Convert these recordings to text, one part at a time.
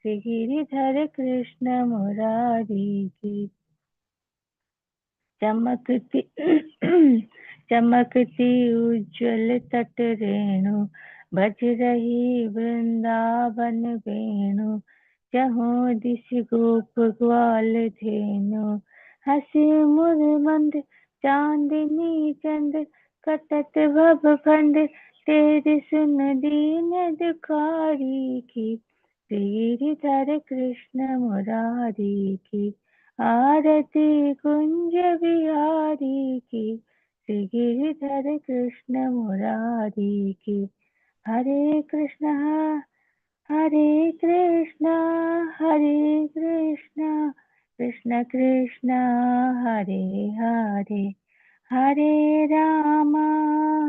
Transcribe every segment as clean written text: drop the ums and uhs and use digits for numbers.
श्री गिरिधर कृष्ण मुरारी की। चमकती चमकती उज्ज्वल तट रेणु, भज रही वृंदावन वेणु। चहुँ दिश गोप ग्वाल धेनु, हसी मुरमंद चांदनी चंद। कटत भव फंद तेरे सुन दीन दुखारी की। श्री गिरिधर कृष्ण मुरारी की, आरती कुंज बिहारी की। श्री गिरिधर कृष्ण मुरारी की। हरे कृष्णा हरे कृष्णा हरे कृष्णा कृष्ण कृष्ण हरे हरे, हरे राम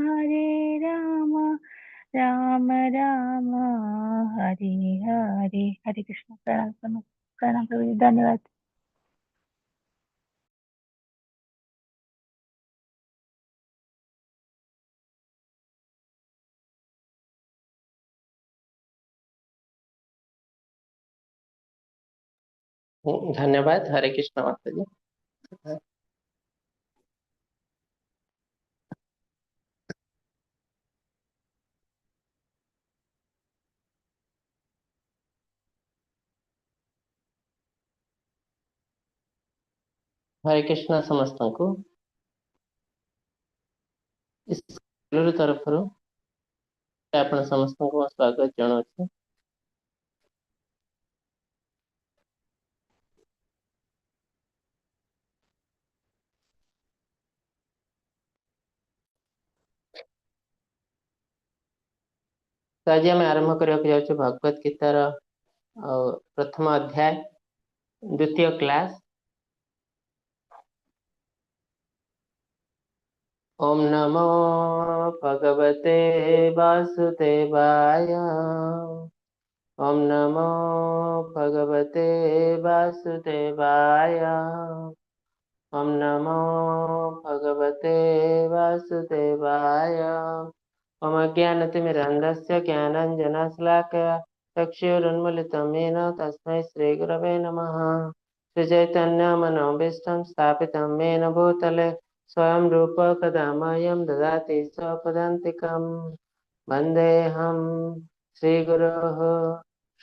हरे राम राम राम हरे हरे। हरे कृष्ण। प्रणाम प्रणाम प्रभु जी, धन्यवाद। ଧନ୍ୟବାଦ। ହରେ କୃଷ୍ଣ ମାତାଜୀ। ହରେ କୃଷ୍ଣ ସମସ୍ତଙ୍କୁ ଇସ୍କନ ତରଫରୁ ଆପଣ ସମସ୍ତଙ୍କୁ ମୁଁ ସ୍ୱାଗତ ଜଣାଉଛି। ତ ଆଜି ଆମେ ଆରମ୍ଭ କରିବାକୁ ଯାଉଛୁ ଭଗବତ ଗୀତାର ପ୍ରଥମ ଅଧ୍ୟାୟ ଦ୍ୱିତୀୟ କ୍ଲାସ। ଓମ୍ ନମୋ ଭଗବତେ ବାସୁଦେବାୟ। ଓମ୍ ନମୋ ଭଗବତେ ବାସୁଦେବାୟ। ଓମ୍ ନମୋ ଭଗବତେ ବାସୁଦେବାୟ। ओम अज्ञानतिमिरन्धस्य ज्ञानाञ्जनशलाकया चक्षुरुन्मीलितं येन तस्मै श्रीगुरवे नमः। श्रीचैतन्यमनोभीष्टं स्थापितं येन भूतले स्वयं रूप कदा मह्यं ददाति स्वपदान्तिकं। वन्देऽहं श्रीगुरोः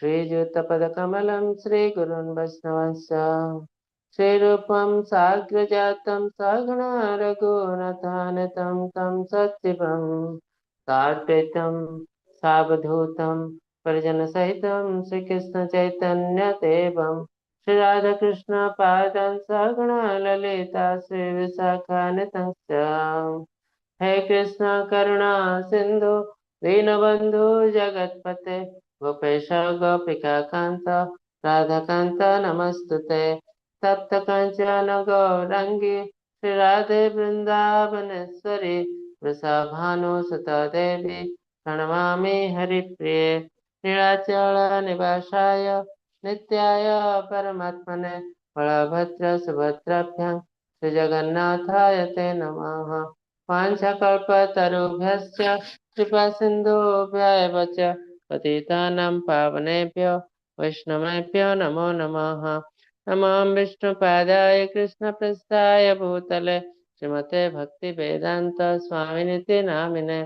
श्रीयुतपदकमलं श्रीगुरून् वैष्णवांश्च। श्रीरूपं साग्रजातं सगुण रघुनाथान्वितं तं सचिवं साद्वैतं सावधूतं परिजनसहितं श्रीकृष्ण चैतन्य देवं। श्री राधाकृष्ण पादान् सगुण ललिता श्री विशाखान्वितंश्च। हे कृष्ण करुणा सिन्धु दीनबन्धु जगत्पते गोपेश गोपिका कान्त राधाकान्त नमस्तुते। तप्त काञ्चन गौराङ्गी श्री राधे वृन्दावनेश्वरी वृषभानुसुता देवी प्रणमामि हरिप्रिये। नीलाचल निवासाय नित्याय परमात्मने बलभद्र सुभद्राभ्यां श्री जगन्नाथाय ते नमः। वाञ्छाकल्पतरुभ्यश्च कृपा सिन्धुभ्य एव च पतितानां पावनेभ्यो वैष्णवेभ्यो नमो नमः। नमो विष्णुपादाय कृष्णप्रस्थाय भूतले श्रीमते भक्ति वेदांत स्वामिनिति नामिने।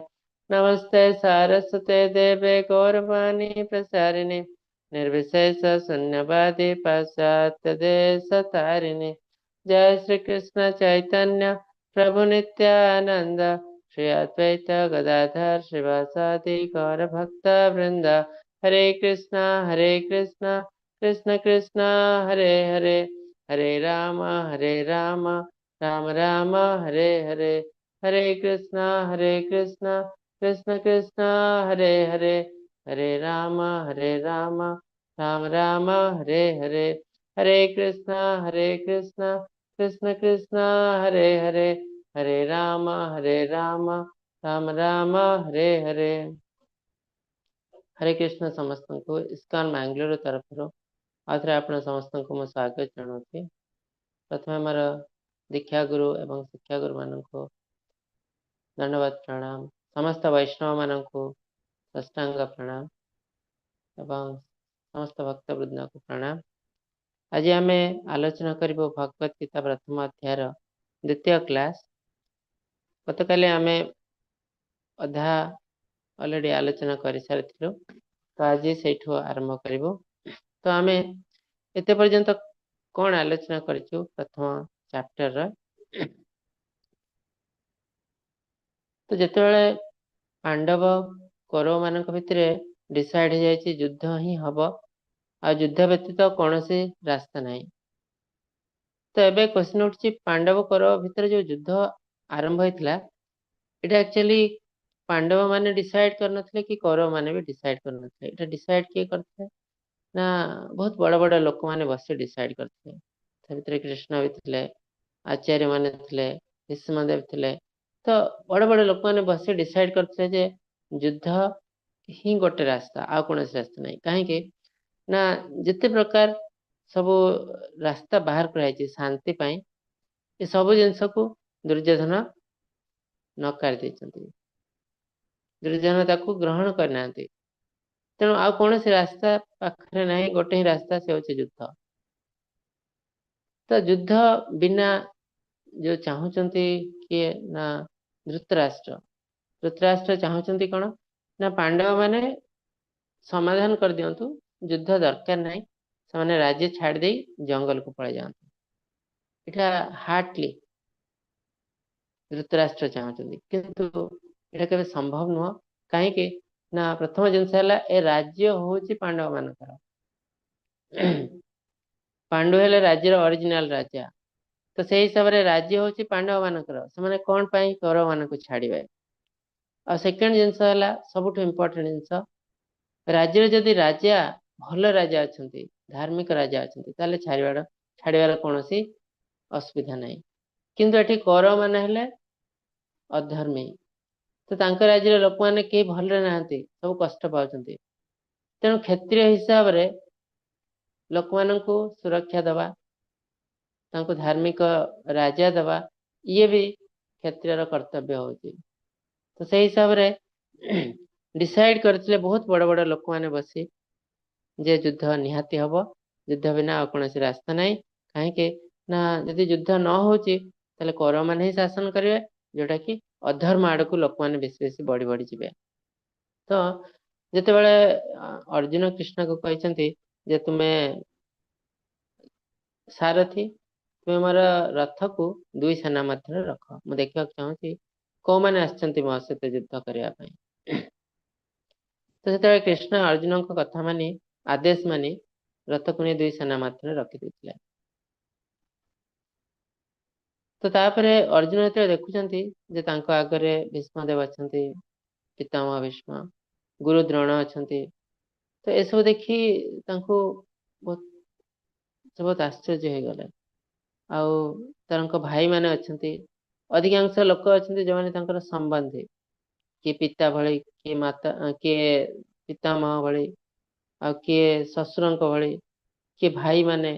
नमस्ते सारस्वते देवे गौरवाणी प्रसारिणे निर्विशेष शून्यवादी पाश्चात्य देश तारिणे। जय श्री कृष्ण चैतन्य प्रभु नित्यानंद श्री अद्वैत गदाधर श्रीवासादि गौर भक्त वृंद। हरे कृष्णा हरे कृष्णा कृष्ण कृष्ण हरे हरे, हरे राम हरे राम राम राम हरे हरे। हरे कृष्णा हरे कृष्णा कृष्ण कृष्ण हरे हरे, हरे राम हरे राम राम राम हरे हरे। हरे कृष्णा हरे कृष्णा कृष्ण कृष्ण हरे हरे, हरे राम हरे राम राम राम हरे हरे। हरे कृष्ण ସମସ୍ତଙ୍କୁ ଇସ୍କନ ବାଙ୍ଗାଲୋର ତରଫରୁ ଆଉଥରେ ଆପଣ ସମସ୍ତଙ୍କୁ ମୁଁ ସ୍ୱାଗତ ଜଣାଉଛି। ପ୍ରଥମେ ଆମର ଦୀକ୍ଷା ଗୁରୁ ଏବଂ ଶିକ୍ଷା ଗୁରୁମାନଙ୍କୁ ଧନ୍ୟବାଦ ପ୍ରଣାମ, ସମସ୍ତ ବୈଷ୍ଣବ ମାନଙ୍କୁ ସାଷ୍ଟାଙ୍ଗ ପ୍ରଣାମ ଏବଂ ସମସ୍ତ ଭକ୍ତ ବୃନ୍ଦକୁ ପ୍ରଣାମ। ଆଜି ଆମେ ଆଲୋଚନା କରିବୁ ଭଗବତ ଗୀତା ପ୍ରଥମ ଅଧ୍ୟାୟର ଦ୍ୱିତୀୟ କ୍ଲାସ। ଗତକାଲି ଆମେ ଅଧା ଅଲରେଡି ଆଲୋଚନା କରିସାରିଥିଲୁ, ତ ଆଜି ସେଇଠୁ ଆରମ୍ଭ କରିବୁ। ତ ଆମେ ଏତେ ପର୍ଯ୍ୟନ୍ତ କଣ ଆଲୋଚନା କରିଛୁ ପ୍ରଥମ ଚାପ୍ଟରର? ତ ଯେତେବେଳେ ପାଣ୍ଡବ କୌରବ ମାନଙ୍କ ଭିତରେ ଡିସାଇଡ ହେଇଯାଇଛି ଯୁଦ୍ଧ ହିଁ ହବ, ଆଉ ଯୁଦ୍ଧ ବ୍ୟତୀତ କୌଣସି ରାସ୍ତା ନାହିଁ। ତ ଏବେ କ୍ୱେଶ୍ଚନ ଉଠୁଛି, ପାଣ୍ଡବ କୌରବ ଭିତରେ ଯୋଉ ଯୁଦ୍ଧ ଆରମ୍ଭ ହେଇଥିଲା, ଏଇଟା ଆକ୍ଚୁଆଲି ପାଣ୍ଡବ ମାନେ ଡିସାଇଡ କରିନଥିଲେ କି କୌରବ ମାନେ ବି ଡିସାଇଡ କରିନଥିଲେ। ଏଇଟା ଡିସାଇଡ କିଏ କରିଥିଲେ ନା ବହୁତ ବଡ ବଡ ଲୋକମାନେ ବସି ଡିସାଇଡ କରିଥିଲେ। ତା ଭିତରେ କୃଷ୍ଣ ବି ଥିଲେ, ଆଚାର୍ଯ୍ୟ ମାନେ ଥିଲେ, ଭୀଷ୍ମ ଦେବ ଥିଲେ। ତ ବଡ ବଡ ଲୋକମାନେ ବସି ଡିସାଇଡ କରିଥିଲେ ଯେ ଯୁଦ୍ଧ ହିଁ ଗୋଟେ ରାସ୍ତା, ଆଉ କୌଣସି ରାସ୍ତା ନାହିଁ। କାହିଁକି ନା ଯେତେ ପ୍ରକାର ସବୁ ରାସ୍ତା ବାହାର କରାଯାଇଛି ଶାନ୍ତି ପାଇଁ, ଏ ସବୁ ଜିନିଷକୁ ଦୁର୍ଯ୍ୟୋଧନ ନକାରି ଦେଇଛନ୍ତି। ଦୁର୍ଯ୍ୟୋଧନ ତାକୁ ଗ୍ରହଣ କରିନାହାନ୍ତି। ତେଣୁ ଆଉ କୌଣସି ରାସ୍ତା ପାଖରେ ନାହିଁ, ଗୋଟେ ହିଁ ରାସ୍ତା, ସେ ହଉଛି ଯୁଦ୍ଧ। ତ ଯୁଦ୍ଧ ବିନା ଯୋଉ ଚାହୁଁଛନ୍ତି କିଏ ନା ଧୃତରାଷ୍ଟ୍ର। ଧୃତରାଷ୍ଟ୍ର ଚାହୁଁଛନ୍ତି କଣ ନା ପାଣ୍ଡବ ମାନେ ସମାଧାନ କରିଦିଅନ୍ତୁ, ଯୁଦ୍ଧ ଦରକାର ନାହିଁ, ସେମାନେ ରାଜ୍ୟ ଛାଡ଼ି ଦେଇ ଜଙ୍ଗଲକୁ ପଳେଇ ଯାଆନ୍ତୁ। ଏଇଟା ହାର୍ଟଲି ଧୃତରାଷ୍ଟ୍ର ଚାହୁଁଛନ୍ତି, କିନ୍ତୁ ଏଇଟା କେବେ ସମ୍ଭବ ନୁହଁ। କାହିଁକି ନା ପ୍ରଥମ ଜିନିଷ ହେଲା ଏ ରାଜ୍ୟ ହଉଛି ପାଣ୍ଡବ ମାନଙ୍କର। ପାଣ୍ଡୁ ହେଲେ ରାଜ୍ୟର ଅରିଜିନାଲ ରାଜା, ତ ସେଇ ହିସାବରେ ରାଜ୍ୟ ହଉଛି ପାଣ୍ଡବ ମାନଙ୍କର। ସେମାନେ କଣ ପାଇଁ କୌରବ ମାନଙ୍କୁ ଛାଡିବେ? ଆଉ ସେକେଣ୍ଡ ଜିନିଷ ହେଲା ସବୁଠୁ ଇମ୍ପୋର୍ଟାଣ୍ଟ ଜିନିଷ, ରାଜ୍ୟରେ ଯଦି ରାଜା ଭଲ ରାଜା ଅଛନ୍ତି, ଧାର୍ମିକ ରାଜା ଅଛନ୍ତି, ତାହେଲେ ଛାଡିବାର କୌଣସି ଅସୁବିଧା ନାହିଁ। କିନ୍ତୁ ଏଠି କୌରବ ମାନେ ହେଲେ ଅଧର୍ମୀ, ତ ତାଙ୍କ ରାଜ୍ୟର ଲୋକମାନେ କେହି ଭଲରେ ନାହାନ୍ତି, ସବୁ କଷ୍ଟ ପାଉଛନ୍ତି। ତେଣୁ କ୍ଷତ୍ରିୟ ହିସାବରେ ଲୋକମାନଙ୍କୁ ସୁରକ୍ଷା ଦବା, ତାଙ୍କୁ ଧାର୍ମିକ ରାଜା ଦବା, ଇଏ ବି କ୍ଷତ୍ରିୟର କର୍ତ୍ତବ୍ୟ ହଉଛି। ତ ସେଇ ହିସାବରେ ଡିସାଇଡ କରିଥିଲେ ବହୁତ ବଡ ବଡ ଲୋକମାନେ ବସି ଯେ ଯୁଦ୍ଧ ନିହାତି ହବ, ଯୁଦ୍ଧ ବିନା ଆଉ କୌଣସି ରାସ୍ତା ନାହିଁ। କାହିଁକି ନା ଯଦି ଯୁଦ୍ଧ ନ ହଉଛି ତାହେଲେ କୌରବ ମାନେ ହିଁ ଶାସନ କରିବେ, ଯୋଉଟା କି ଅଧର୍ମ ଆଡକୁ ଲୋକମାନେ ବେଶୀ ବେଶୀ ବଢି ବଢି ଯିବେ। ତ ଯେତେବେଳେ ଅର୍ଜୁନ କୃଷ୍ଣକୁ କହିଛନ୍ତି ଯେ ତୁମେ ସାରଥୀ, ତୁମେ ମୋର ରଥକୁ ଦୁଇ ସେନା ମଧ୍ୟରେ ରଖ, ମୁଁ ଦେଖିବାକୁ ଚାହୁଁଛି କୋଉମାନେ ଆସିଛନ୍ତି ମୋ ସହିତ ଯୁଦ୍ଧ କରିବା ପାଇଁ। ତ ସେତେବେଳେ କୃଷ୍ଣ ଅର୍ଜୁନଙ୍କ କଥା ମାନି, ଆଦେଶ ମାନି ରଥକୁ ନେଇ ଦୁଇ ସେନା ମଧ୍ୟରେ ରଖିଦେଇଥିଲେ। ତ ତାପରେ ଅର୍ଜୁନ ଯେତେବେଳେ ଦେଖୁଛନ୍ତି ଯେ ତାଙ୍କ ଆଗରେ ଭୀଷ୍ମ ଦେବ ଅଛନ୍ତି, ପିତାମହ ଭୀଷ୍ମ, ଗୁରୁ ଦ୍ରୋଣ ଅଛନ୍ତି, ତ ଏସବୁ ଦେଖି ତାଙ୍କୁ ବହୁତ ଆଶ୍ଚର୍ଯ୍ୟ ହେଇଗଲେ। ଆଉ ତାଙ୍କ ଭାଇମାନେ ଅଛନ୍ତି, ଅଧିକାଂଶ ଲୋକ ଅଛନ୍ତି ଯେଉଁମାନେ ତାଙ୍କର ସମ୍ବନ୍ଧୀ, କିଏ ପିତା ଭଳି, କିଏ ମାତା, କିଏ ପିତାମହ ଭଳି, ଆଉ କିଏ ଶ୍ୱଶୁରଙ୍କ ଭଳି, କିଏ ଭାଇମାନେ,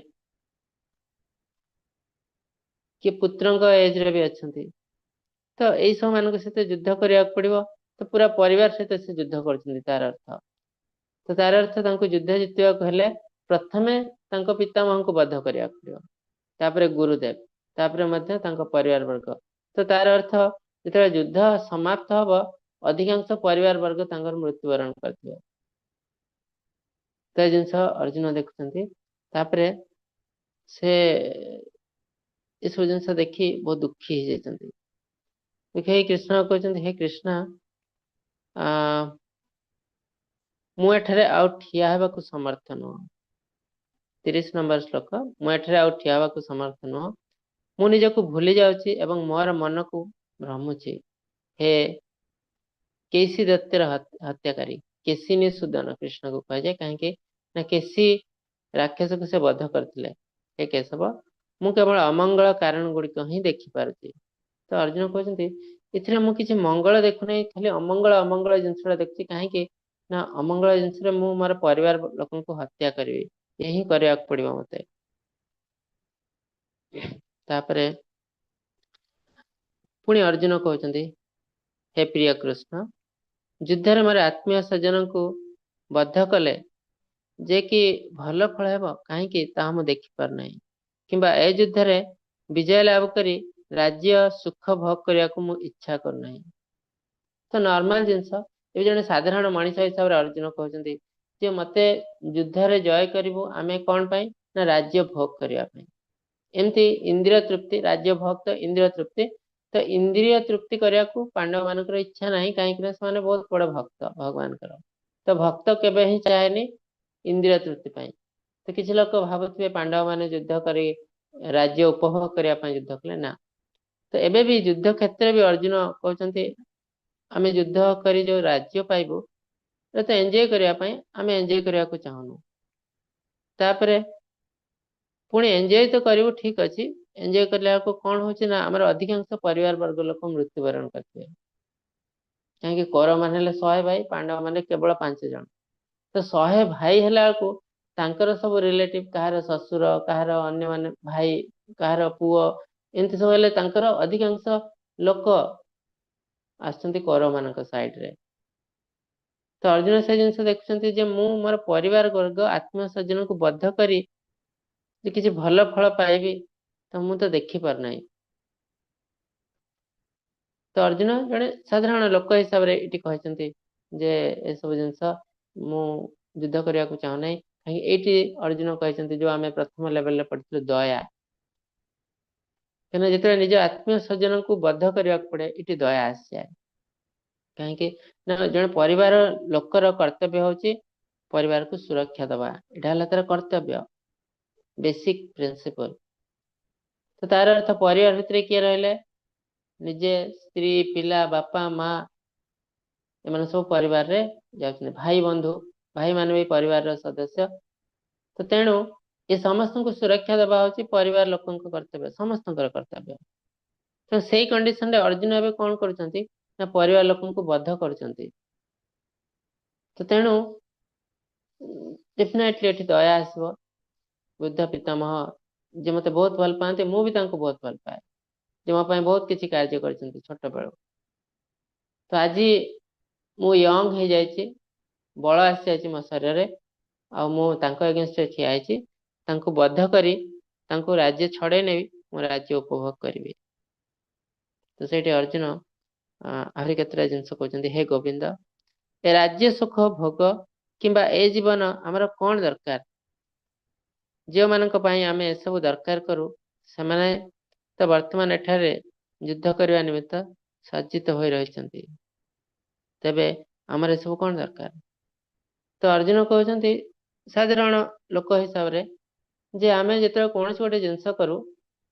କିଏ ପୁତ୍ରଙ୍କ ଏଜରେ ବି ଅଛନ୍ତି। ତ ଏଇ ସବୁ ମାନଙ୍କ ସହିତ ଯୁଦ୍ଧ କରିବାକୁ ପଡିବ। ତ ପୁରା ପରିବାର ସହିତ ସେ ଯୁଦ୍ଧ କରୁଛନ୍ତି। ତାର ଅର୍ଥ ତାଙ୍କୁ ଯୁଦ୍ଧ ଜିତିବାକୁ ହେଲେ ପ୍ରଥମେ ତାଙ୍କ ପିତାମହଙ୍କୁ ବଧ କରିବାକୁ ପଡିବ, ତାପରେ ଗୁରୁଦେବ, ତାପରେ ମଧ୍ୟ ତାଙ୍କ ପରିବାର ବର୍ଗ। ତ ତାର ଅର୍ଥ ଯେତେବେଳେ ଯୁଦ୍ଧ ସମାପ୍ତ ହବ, ଅଧିକାଂଶ ପରିବାର ବର୍ଗ ତାଙ୍କର ମୃତ୍ୟୁବରଣ କରିଥିବେ। ତ ଏ ଜିନିଷ ଅର୍ଜୁନ ଦେଖୁଛନ୍ତି। ତାପରେ ସେ ଏସବୁ ଜିନିଷ ଦେଖି ବହୁତ ଦୁଃଖୀ ହେଇଯାଇଛନ୍ତି। ଦୁଃଖୀ ହେଇ କୃଷ୍ଣ କହୁଛନ୍ତି, ହେ କୃଷ୍ଣ, ମୁଁ ଏଠାରେ ଆଉ ଠିଆ ହେବାକୁ ସମର୍ଥ ନୁହଁ। 30 ନମ୍ବର ଶ୍ଲୋକ, ମୁଁ ଏଠାରେ ଆଉ ଠିଆ ହେବାକୁ ସମର୍ଥ ନୁହଁ, ମୁଁ ନିଜକୁ ଭୁଲି ଯାଉଛି ଏବଂ ମୋର ମନକୁ ଭ୍ରମୁଛି। ହେ କେଶୀ ଦତ୍ୟର ହତ୍ୟାକାରୀ, କେଶିନୀ ସୁଦନ କୃଷ୍ଣକୁ କୁହାଯାଏ। କାହିଁକି ନା କେଶୀ ରାକ୍ଷସକୁ ସେ ବଧ କରିଥିଲେ। ହେ କେଶବ, ମୁଁ କେବଳ ଅମଙ୍ଗଳ କାରଣ ଗୁଡିକ ହିଁ ଦେଖିପାରୁଛି। ତ ଅର୍ଜୁନ କହୁଛନ୍ତି ଏଥିରେ ମୁଁ କିଛି ମଙ୍ଗଳ ଦେଖୁନାହିଁ, ଖାଲି ଅମଙ୍ଗଳ ଅମଙ୍ଗଳ ଜିନିଷଟା ଦେଖୁଛି। କାହିଁକି ନା ଅମଙ୍ଗଳ ଜିନିଷରେ ମୁଁ ମୋର ପରିବାର ଲୋକଙ୍କୁ ହତ୍ୟା କରିବି, ଏ ହିଁ କରିବାକୁ ପଡିବ ମତେ। ତାପରେ ପୁଣି ଅର୍ଜୁନ କହୁଛନ୍ତି, ହେ ପ୍ରିୟ କୃଷ୍ଣ, ଯୁଦ୍ଧରେ ମୋର ଆତ୍ମୀୟ ସ୍ୱଜନଙ୍କୁ ବଧ କଲେ ଯେ କି ଭଲ ଫଳ ହେବ କାହିଁକି ତାହା ମୁଁ ଦେଖିପାରୁନାହିଁ, କିମ୍ବା ଏ ଯୁଦ୍ଧରେ ବିଜୟ ଲାଭ କରି ରାଜ୍ୟ ସୁଖ ଭୋଗ କରିବାକୁ ମୁଁ ଇଚ୍ଛା କରୁନାହିଁ। ତ ନର୍ମାଲ ଜିନିଷ, ଏବେ ଜଣେ ସାଧାରଣ ମଣିଷ ହିସାବରେ ଅର୍ଜୁନ କହୁଛନ୍ତି ଯେ ମତେ ଯୁଦ୍ଧରେ ଜୟ କରିବୁ ଆମେ କଣ ପାଇଁ ନା ରାଜ୍ୟ ଭୋଗ କରିବା ପାଇଁ। ଏମିତି ଇନ୍ଦ୍ରିୟ ତୃପ୍ତି, ରାଜ୍ୟ ଭୋଗ ତ ଇନ୍ଦ୍ରିୟ ତୃପ୍ତି, ତ ଇନ୍ଦ୍ରିୟ ତୃପ୍ତି କରିବାକୁ ପାଣ୍ଡବ ମାନଙ୍କର ଇଚ୍ଛା ନାହିଁ, କାହିଁକି ନା ସେମାନେ ବହୁତ ବଡ ଭକ୍ତ ଭଗବାନଙ୍କର। ତ ଭକ୍ତ କେବେ ହିଁ ଚାହେଁନି ଇନ୍ଦ୍ରିୟ ତୃପ୍ତି ପାଇଁ। ତ କିଛି ଲୋକ ଭାବୁଥିବେ ପାଣ୍ଡବ ମାନେ ଯୁଦ୍ଧ କରି ରାଜ୍ୟ ଉପଭୋଗ କରିବା ପାଇଁ ଯୁଦ୍ଧ କଲେ, ନା। ତ ଏବେ ବି ଯୁଦ୍ଧ କ୍ଷେତ୍ରରେ ବି ଅର୍ଜୁନ କହୁଛନ୍ତି ଆମେ ଯୁଦ୍ଧ କରି ଯୋଉ ରାଜ୍ୟ ପାଇବୁ ତ ଏନ୍ଜୟ କରିବା ପାଇଁ, ଆମେ ଏନ୍ଜୟ କରିବାକୁ ଚାହୁଁନୁ। ତାପରେ ପୁଣି ଏନ୍ଜୟ ତ କରିବୁ, ଠିକ ଅଛି, ଏନ୍ଜୟ କଲା ବେଳକୁ କଣ ହଉଛି ନା ଆମର ଅଧିକାଂଶ ପରିବାର ବର୍ଗ ଲୋକ ମୃତ୍ୟୁବରଣ କରିଥିବେ। କାହିଁକି କୌରବ ମାନେ ହେଲେ 100 ଭାଇ, ପାଣ୍ଡବ ମାନେ କେବଳ 5 ଜଣ। ତ 100 ଭାଇ ହେଲା ବେଳକୁ ତାଙ୍କର ସବୁ ରିଲେଟିଭ, କାହାର ଶ୍ୱଶୁର, କାହାର ଅନ୍ୟମାନେ ଭାଇ, କାହାର ପୁଅ, ଏମିତି ସବୁ ହେଲେ ତାଙ୍କର ଅଧିକାଂଶ ଲୋକ ଆସୁଛନ୍ତି କୌରବ ମାନଙ୍କ ସାଇଡରେ। ତ ଅର୍ଜୁନ ସେ ଜିନିଷ ଦେଖୁଛନ୍ତି ଯେ ମୁଁ ମୋର ପରିବାର ବର୍ଗ ଆତ୍ମୀୟ ସ୍ୱଜନକୁ ବଦ୍ଧ କରି ଯେ କିଛି ଭଲ ଫଳ ପାଇବି ତ ମୁଁ ତ ଦେଖିପାରୁନାହିଁ। ତ ଅର୍ଜୁନ ଜଣେ ସାଧାରଣ ଲୋକ ହିସାବରେ ଏଠି କହିଛନ୍ତି ଯେ ଏସବୁ ଜିନିଷ ମୁଁ ଯୁଦ୍ଧ କରିବାକୁ ଚାହୁଁନାହିଁ। କାହିଁକି ଏଇଠି ଅର୍ଜୁନ କହିଛନ୍ତି ଯୋଉ ଆମେ ପ୍ରଥମ ଲେଭେଲରେ ପଢିଥିଲୁ ଦୟା, କାହିଁକିନା ଯେତେବେଳେ ନିଜ ଆତ୍ମୀୟ ସ୍ୱଜନଙ୍କୁ ବଦ୍ଧ କରିବାକୁ ପଡେ ଏଠି ଦୟା ଆସିଯାଏ। କାହିଁକି ନା ଜଣେ ପରିବାର ଲୋକର କର୍ତ୍ତବ୍ୟ ହଉଛି ପରିବାରକୁ ସୁରକ୍ଷା ଦବା, ଏଇଟା ହେଲା ତାର କର୍ତ୍ତବ୍ୟ, ବେସିକ ପ୍ରିନ୍ସିପଲ। ତ ତାର ଅର୍ଥ ପରିବାର ଭିତରେ କିଏ ରହିଲେ, ନିଜେ ସ୍ତ୍ରୀ, ପିଲା, ବାପା, ମା, ଏମାନେ ସବୁ ପରିବାରରେ ଯାଉଛନ୍ତି, ଭାଇ ବନ୍ଧୁ, ଭାଇମାନେ ବି ପରିବାରର ସଦସ୍ୟ। ତ ତେଣୁ ଏ ସମସ୍ତଙ୍କୁ ସୁରକ୍ଷା ଦେବା ହଉଛି ପରିବାର ଲୋକଙ୍କ କର୍ତ୍ତବ୍ୟ, ସମସ୍ତଙ୍କର କର୍ତ୍ତବ୍ୟ। ତ ସେଇ କଣ୍ଡିସନରେ ଅର୍ଜୁନ ଏବେ କଣ କରୁଛନ୍ତି ନା ପରିବାର ଲୋକଙ୍କୁ ବଦ୍ଧ କରୁଛନ୍ତି। ତ ତେଣୁ ଡେଫିନେଟଲି ଏଠି ଦୟା ଆସିବ। ବୁଦ୍ଧ ପିତାମହ ଯେ ମତେ ବହୁତ ଭଲ ପାଆନ୍ତି, ମୁଁ ବି ତାଙ୍କୁ ବହୁତ ଭଲ ପାଏ, ଯେ ମୋ ପାଇଁ ବହୁତ କିଛି କାର୍ଯ୍ୟ କରିଛନ୍ତି ଛୋଟବେଳୁ। ତ ଆଜି ମୁଁ ୟଙ୍ଗ ହେଇଯାଇଛି, ବଳ ଆସିଯାଇଛି ମୋ ଶରୀରରେ, ଆଉ ମୁଁ ତାଙ୍କ ଏଗେନଷ୍ଟରେ ଠିଆ ହେଇଛି, ତାଙ୍କୁ ବଦ୍ଧ କରି ତାଙ୍କୁ ରାଜ୍ୟ ଛଡେଇ ନେବି, ମୁଁ ରାଜ୍ୟ ଉପଭୋଗ କରିବି। ତ ସେଇଠି ଅର୍ଜୁନ ଆହୁରି କେତେଟା ଜିନିଷ କହୁଛନ୍ତି। ହେ ଗୋବିନ୍ଦ, ଏ ରାଜ୍ୟ ସୁଖ ଭୋଗ କିମ୍ବା ଏ ଜୀବନ ଆମର କଣ ଦରକାର? ଯେଉଁମାନଙ୍କ ପାଇଁ ଆମେ ଏସବୁ ଦରକାର କରୁ ସେମାନେ ତ ବର୍ତ୍ତମାନ ଏଠାରେ ଯୁଦ୍ଧ କରିବା ନିମିତ୍ତ ସଜ୍ଜିତ ହୋଇ ରହିଛନ୍ତି, ତେବେ ଆମର ଏସବୁ କଣ ଦରକାର? ତ ଅର୍ଜୁନ କହୁଛନ୍ତି ସାଧାରଣ ଲୋକ ହିସାବରେ ଯେ ଆମେ ଯେତେବେଳେ କୌଣସି ଗୋଟେ ଜିନିଷ କରୁ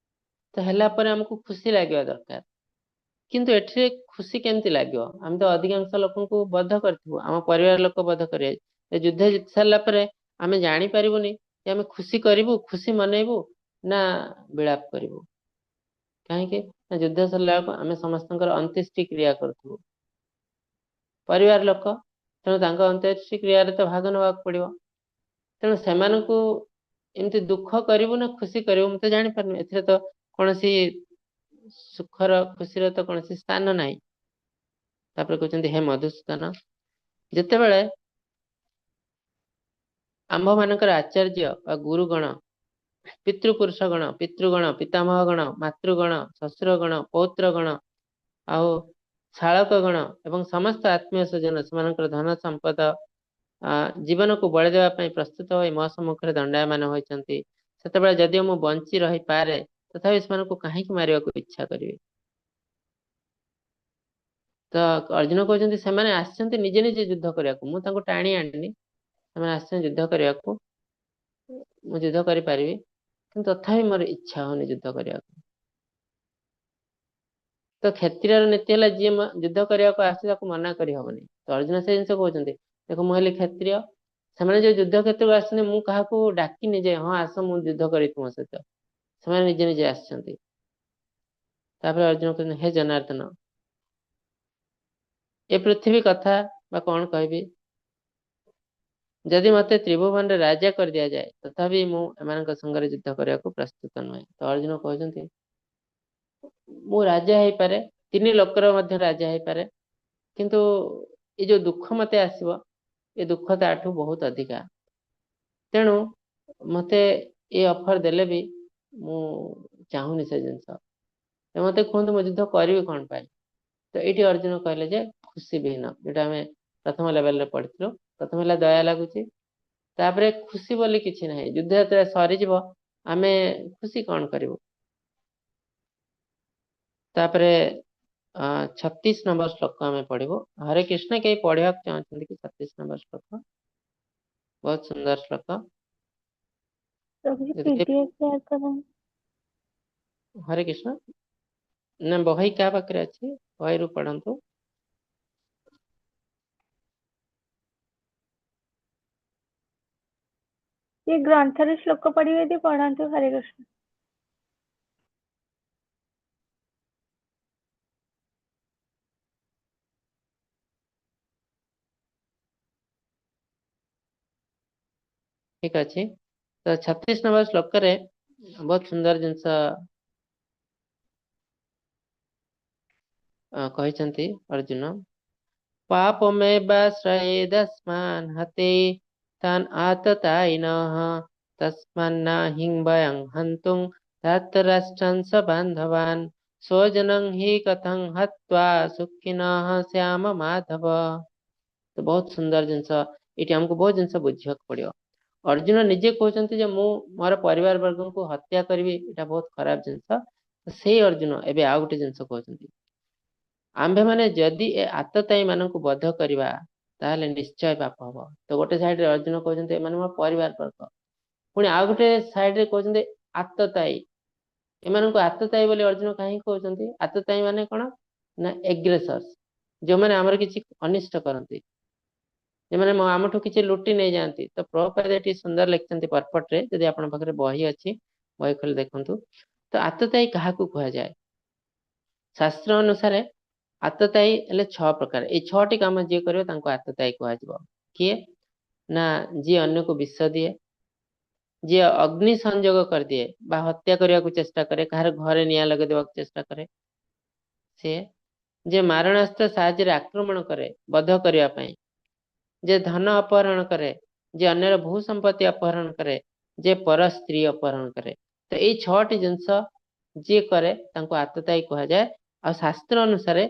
ତ ହେଲା ପରେ ଆମକୁ ଖୁସି ଲାଗିବା ଦରକାର, କିନ୍ତୁ ଏଠିରେ ଖୁସି କେମିତି ଲାଗିବ? ଆମେ ତ ଅଧିକାଂଶ ଲୋକଙ୍କୁ ବଦ୍ଧ କରିଥିବୁ, ଆମ ପରିବାର ଲୋକ ବଦ୍ଧ କରିବେ। ଏ ଯୁଦ୍ଧ ଜିତି ସାରିଲା ପରେ ଆମେ ଜାଣିପାରିବୁନି ଯେ ଆମେ ଖୁସି କରିବୁ, ଖୁସି ମନେଇବୁ ନା ବିଳାପ କରିବୁ। କାହିଁକି ନା ଯୁଦ୍ଧ ସରିଲା ବେଳକୁ ଆମେ ସମସ୍ତଙ୍କର ଅନ୍ତ୍ୟେଷ୍ଟି କ୍ରିୟା କରୁଥିବୁ, ପରିବାର ଲୋକ, ତେଣୁ ତାଙ୍କ ଅନ୍ତ୍ୟେଷ୍ଟି କ୍ରିୟାରେ ତ ଭାଗ ନେବାକୁ ପଡିବ। ତେଣୁ ସେମାନଙ୍କୁ ଏମିତି ଦୁଃଖ କରିବୁ ନା ଖୁସି କରିବୁ ମୁଁ ତ ଜାଣିପାରୁନି। ଏଥିରେ ତ କୌଣସି ସୁଖର ଖୁସିର ତ କୌଣସି ସ୍ଥାନ ନାହିଁ। ତାପରେ କହୁଛନ୍ତି ହେ ମଧୁସୂଦନ, ଯେତେବେଳେ ଆମ୍ଭମାନଙ୍କର ଆଚାର୍ଯ୍ୟ ବା ଗୁରୁଗଣ, ପିତୃପୁରୁଷଗଣ, ପିତୃଗଣ, ପିତାମହଗଣ, ମାତୃଗଣ, ଶ୍ୱଶୁରଗଣ, ପୌତ୍ରଗଣ ଆଉ ଶାଳକଗଣ ଏବଂ ସମସ୍ତ ଆତ୍ମୀୟ ସ୍ୱଜନ ସେମାନଙ୍କର ଧନ ସମ୍ପଦ ଜୀବନକୁ ବଳି ଦେବା ପାଇଁ ପ୍ରସ୍ତୁତ ହୋଇ ମୋ ସମ୍ମୁଖରେ ଦଣ୍ଡାୟମାନ ହୋଇଛନ୍ତି, ସେତେବେଳେ ଯଦିଓ ମୁଁ ବଞ୍ଚି ରହିପାରେ ତଥାପି ସେମାନଙ୍କୁ କାହିଁକି ମାରିବାକୁ ଇଚ୍ଛା କରିବି? ତ ଅର୍ଜୁନ କହୁଛନ୍ତି ସେମାନେ ଆସିଛନ୍ତି ନିଜେ ନିଜେ ଯୁଦ୍ଧ କରିବାକୁ, ମୁଁ ତାଙ୍କୁ ଟାଣି ଆଣିନି, ସେମାନେ ଆସିଛନ୍ତି ଯୁଦ୍ଧ କରିବାକୁ, ମୁଁ ଯୁଦ୍ଧ କରିପାରିବି, କିନ୍ତୁ ତଥାପି ମୋର ଇଚ୍ଛା ହଉନି ଯୁଦ୍ଧ କରିବାକୁ। ତ କ୍ଷତ୍ରିୟର ନୀତି ହେଲା ଯିଏ ଯୁଦ୍ଧ କରିବାକୁ ଆସିଛି ତାକୁ ମନା କରିହବନି। ତ ଅର୍ଜୁନ ସେ ଜିନିଷ କହୁଛନ୍ତି, ଦେଖ ମୁଁ ହେଲି କ୍ଷତ୍ରିୟ, ସେମାନେ ଯୋଉ ଯୁଦ୍ଧ କ୍ଷେତ୍ରକୁ ଆସିଛନ୍ତି ମୁଁ କାହାକୁ ଡାକିନି ଯେ ହଁ ଆସ ମୁଁ ଯୁଦ୍ଧ କରିବି ତୁମ ସହିତ, ସେମାନେ ନିଜେ ନିଜେ ଆସିଛନ୍ତି। ତାପରେ ଅର୍ଜୁନ କହୁଛନ୍ତି ହେ ଜନାର୍ଦ୍ଦନ, ଏ ପୃଥିବୀ କଥା ବା କଣ କହିବି, ଯଦି ମତେ ତ୍ରିଭୁବନରେ ରାଜା କରିଦିଆଯାଏ ତଥାପି ମୁଁ ଏମାନଙ୍କ ସାଙ୍ଗରେ ଯୁଦ୍ଧ କରିବାକୁ ପ୍ରସ୍ତୁତ ନୁହେଁ। ତ ଅର୍ଜୁନ କହୁଛନ୍ତି ମୁଁ ରାଜା ହେଇପାରେ, 3 ଲୋକର ମଧ୍ୟ ରାଜା ହେଇପାରେ, କିନ୍ତୁ ଏ ଯୋଉ ଦୁଃଖ ମତେ ଆସିବ ଏ ଦୁଃଖ ତାଠୁ ବହୁତ ଅଧିକା। ତେଣୁ ମତେ ଏ ଅଫର ଦେଲେ ବି ମୁଁ ଚାହୁଁନି ସେ ଜିନିଷ। ତ ମତେ କୁହନ୍ତୁ ମୁଁ ଯୁଦ୍ଧ କରିବି କଣ ପାଇଁ? ତ ଏଇଠି ଅର୍ଜୁନ କହିଲେ ଯେ ଖୁସି ବିହୀନ, ଯୋଉଟା ଆମେ ପ୍ରଥମ ଲେଭେଲରେ ପଢିଥିଲୁ। ପ୍ରଥମ ହେଲା ଦୟା ଲାଗୁଛି, ତାପରେ ଖୁସି ବୋଲି କିଛି ନାହିଁ, ଯୁଦ୍ଧ ଯେତେବେଳେ ସରିଯିବ ଆମେ ଖୁସି କଣ କରିବୁ। ତାପରେ 36 ନମ୍ବର ଶ୍ଲୋକ ଆମେ ପଢିବୁ। ହରେ କୃଷ୍ଣ, କେହି ପଢିବାକୁ ଚାହୁଁଛନ୍ତି କି 36 ନମ୍ବର ଶ୍ଲୋକ? ବହୁତ ସୁନ୍ଦର ଶ୍ଲୋକ। ପ୍ରଭୁ ପିଡିଏଫ ସେୟାର କରନ୍ତୁ। ହରେ କୃଷ୍ଣ। ନା ବହି କାହା ପାଖରେ ଅଛି? ବହିରୁ ପଢନ୍ତୁ। ଏ ଗ୍ରନ୍ଥରେ ଶ୍ଲୋକ ପଢିବେ ଯଦି ପଢନ୍ତୁ। ହରେ କୃଷ୍ଣ। ଠିକ ଅଛି। ତ 36 ନମ୍ବର ଶ୍ଲୋକରେ ବହୁତ ସୁନ୍ଦର ଜିନିଷ କହିଛନ୍ତି ଅର୍ଜୁନ। ପାପମେବାଶ୍ରୟେଦସ୍ମାନ୍ ହତେ ତାନ୍ ଆତତାୟିନଃ ତସ୍ମାନ୍ନାହିଂ ବୟଂ ହନ୍ତୁଂ ଧାର୍ତ୍ତରାଷ୍ଟ୍ରଂ ସ ବାନ୍ଧବାନ୍ ସ୍ୱଜନଂ ହି କଥଂ ହତ୍ୱା ସୁଖିନଃ ଶ୍ୟାମ ମାଧବ। ତ ବହୁତ ସୁନ୍ଦର ଜିନିଷ, ଏଇଠି ଆମକୁ ବହୁତ ଜିନିଷ ବୁଝିବାକୁ ପଡିବ। ଅର୍ଜୁନ ନିଜେ କହୁଛନ୍ତି ଯେ ମୁଁ ମୋର ପରିବାର ବର୍ଗଙ୍କୁ ହତ୍ୟା କରିବି, ଏଇଟା ବହୁତ ଖରାପ ଜିନିଷ। ସେଇ ଅର୍ଜୁନ ଏବେ ଆଉ ଗୋଟେ ଜିନିଷ କହୁଛନ୍ତି, ଆମ୍ଭେମାନେ ଯଦି ଏ ଆତତାୟୀ ମାନଙ୍କୁ ବଧ କରିବା ତାହେଲେ ନିଶ୍ଚୟ ପାପ ହବ। ତ ଗୋଟେ ସାଇଡରେ ଅର୍ଜୁନ କହୁଛନ୍ତି ଏମାନେ ମୋ ପରିବାର ବର୍ଗ, ପୁଣି ଆଉ ଗୋଟେ ସାଇଡରେ କହୁଛନ୍ତି ଆତତାୟୀ। ଏମାନଙ୍କୁ ଆତତାୟୀ ବୋଲି ଅର୍ଜୁନ କାହିଁକି କହୁଛନ୍ତି? ଆତତାୟୀ ମାନେ କଣ ନା ଏଗ୍ରେସର୍ସ, ଯୋଉମାନେ ଆମର କିଛି ଅନିଷ୍ଟ କରନ୍ତି, ଯେଉଁମାନେ ଆମଠୁ କିଛି ଲୁଟି ନେଇଯାଆନ୍ତି। ତ ପ୍ରଭୁପାଦ ଏଠି ସୁନ୍ଦର ଲେଖିଛନ୍ତି ପର୍ପଟରେ, ଯଦି ଆପଣଙ୍କ ପାଖରେ ବହି ଅଛି ବହି ଖୋଲି ଦେଖନ୍ତୁ। ତ ଆତତାୟୀ କାହାକୁ କୁହାଯାଏ? ଶାସ୍ତ୍ର ଅନୁସାରେ ଆତତାୟୀ ହେଲେ 6 ପ୍ରକାର। ଏଇ 6ଟି କାମ ଯିଏ କରିବ ତାଙ୍କୁ ଆତତାୟୀ କୁହାଯିବ। କିଏ ନା ଯିଏ ଅନ୍ୟକୁ ବିଷ ଦିଏ, ଯିଏ ଅଗ୍ନି ସଂଯୋଗ କରିଦିଏ ବା ହତ୍ୟା କରିବାକୁ ଚେଷ୍ଟା କରେ, କାହାର ଘରେ ନିଆଁ ଲଗେଇ ଦେବାକୁ ଚେଷ୍ଟା କରେ, ସିଏ ଯିଏ ମାରଣାସ୍ତ୍ର ସାହାଯ୍ୟରେ ଆକ୍ରମଣ କରେ ବଧ କରିବା ପାଇଁ, ଯେ ଧନ ଅପହରଣ କରେ, ଯେ ଅନ୍ୟର ଭୂ ସମ୍ପତ୍ତି ଅପହରଣ କରେ, ଯେ ପର ସ୍ତ୍ରୀ ଅପହରଣ କରେ। ତ ଏଇ 6ଟି ଜିନିଷ ଯିଏ କରେ ତାଙ୍କୁ ଆତତାୟୀ କୁହାଯାଏ। ଆଉ ଶାସ୍ତ୍ର ଅନୁସାରେ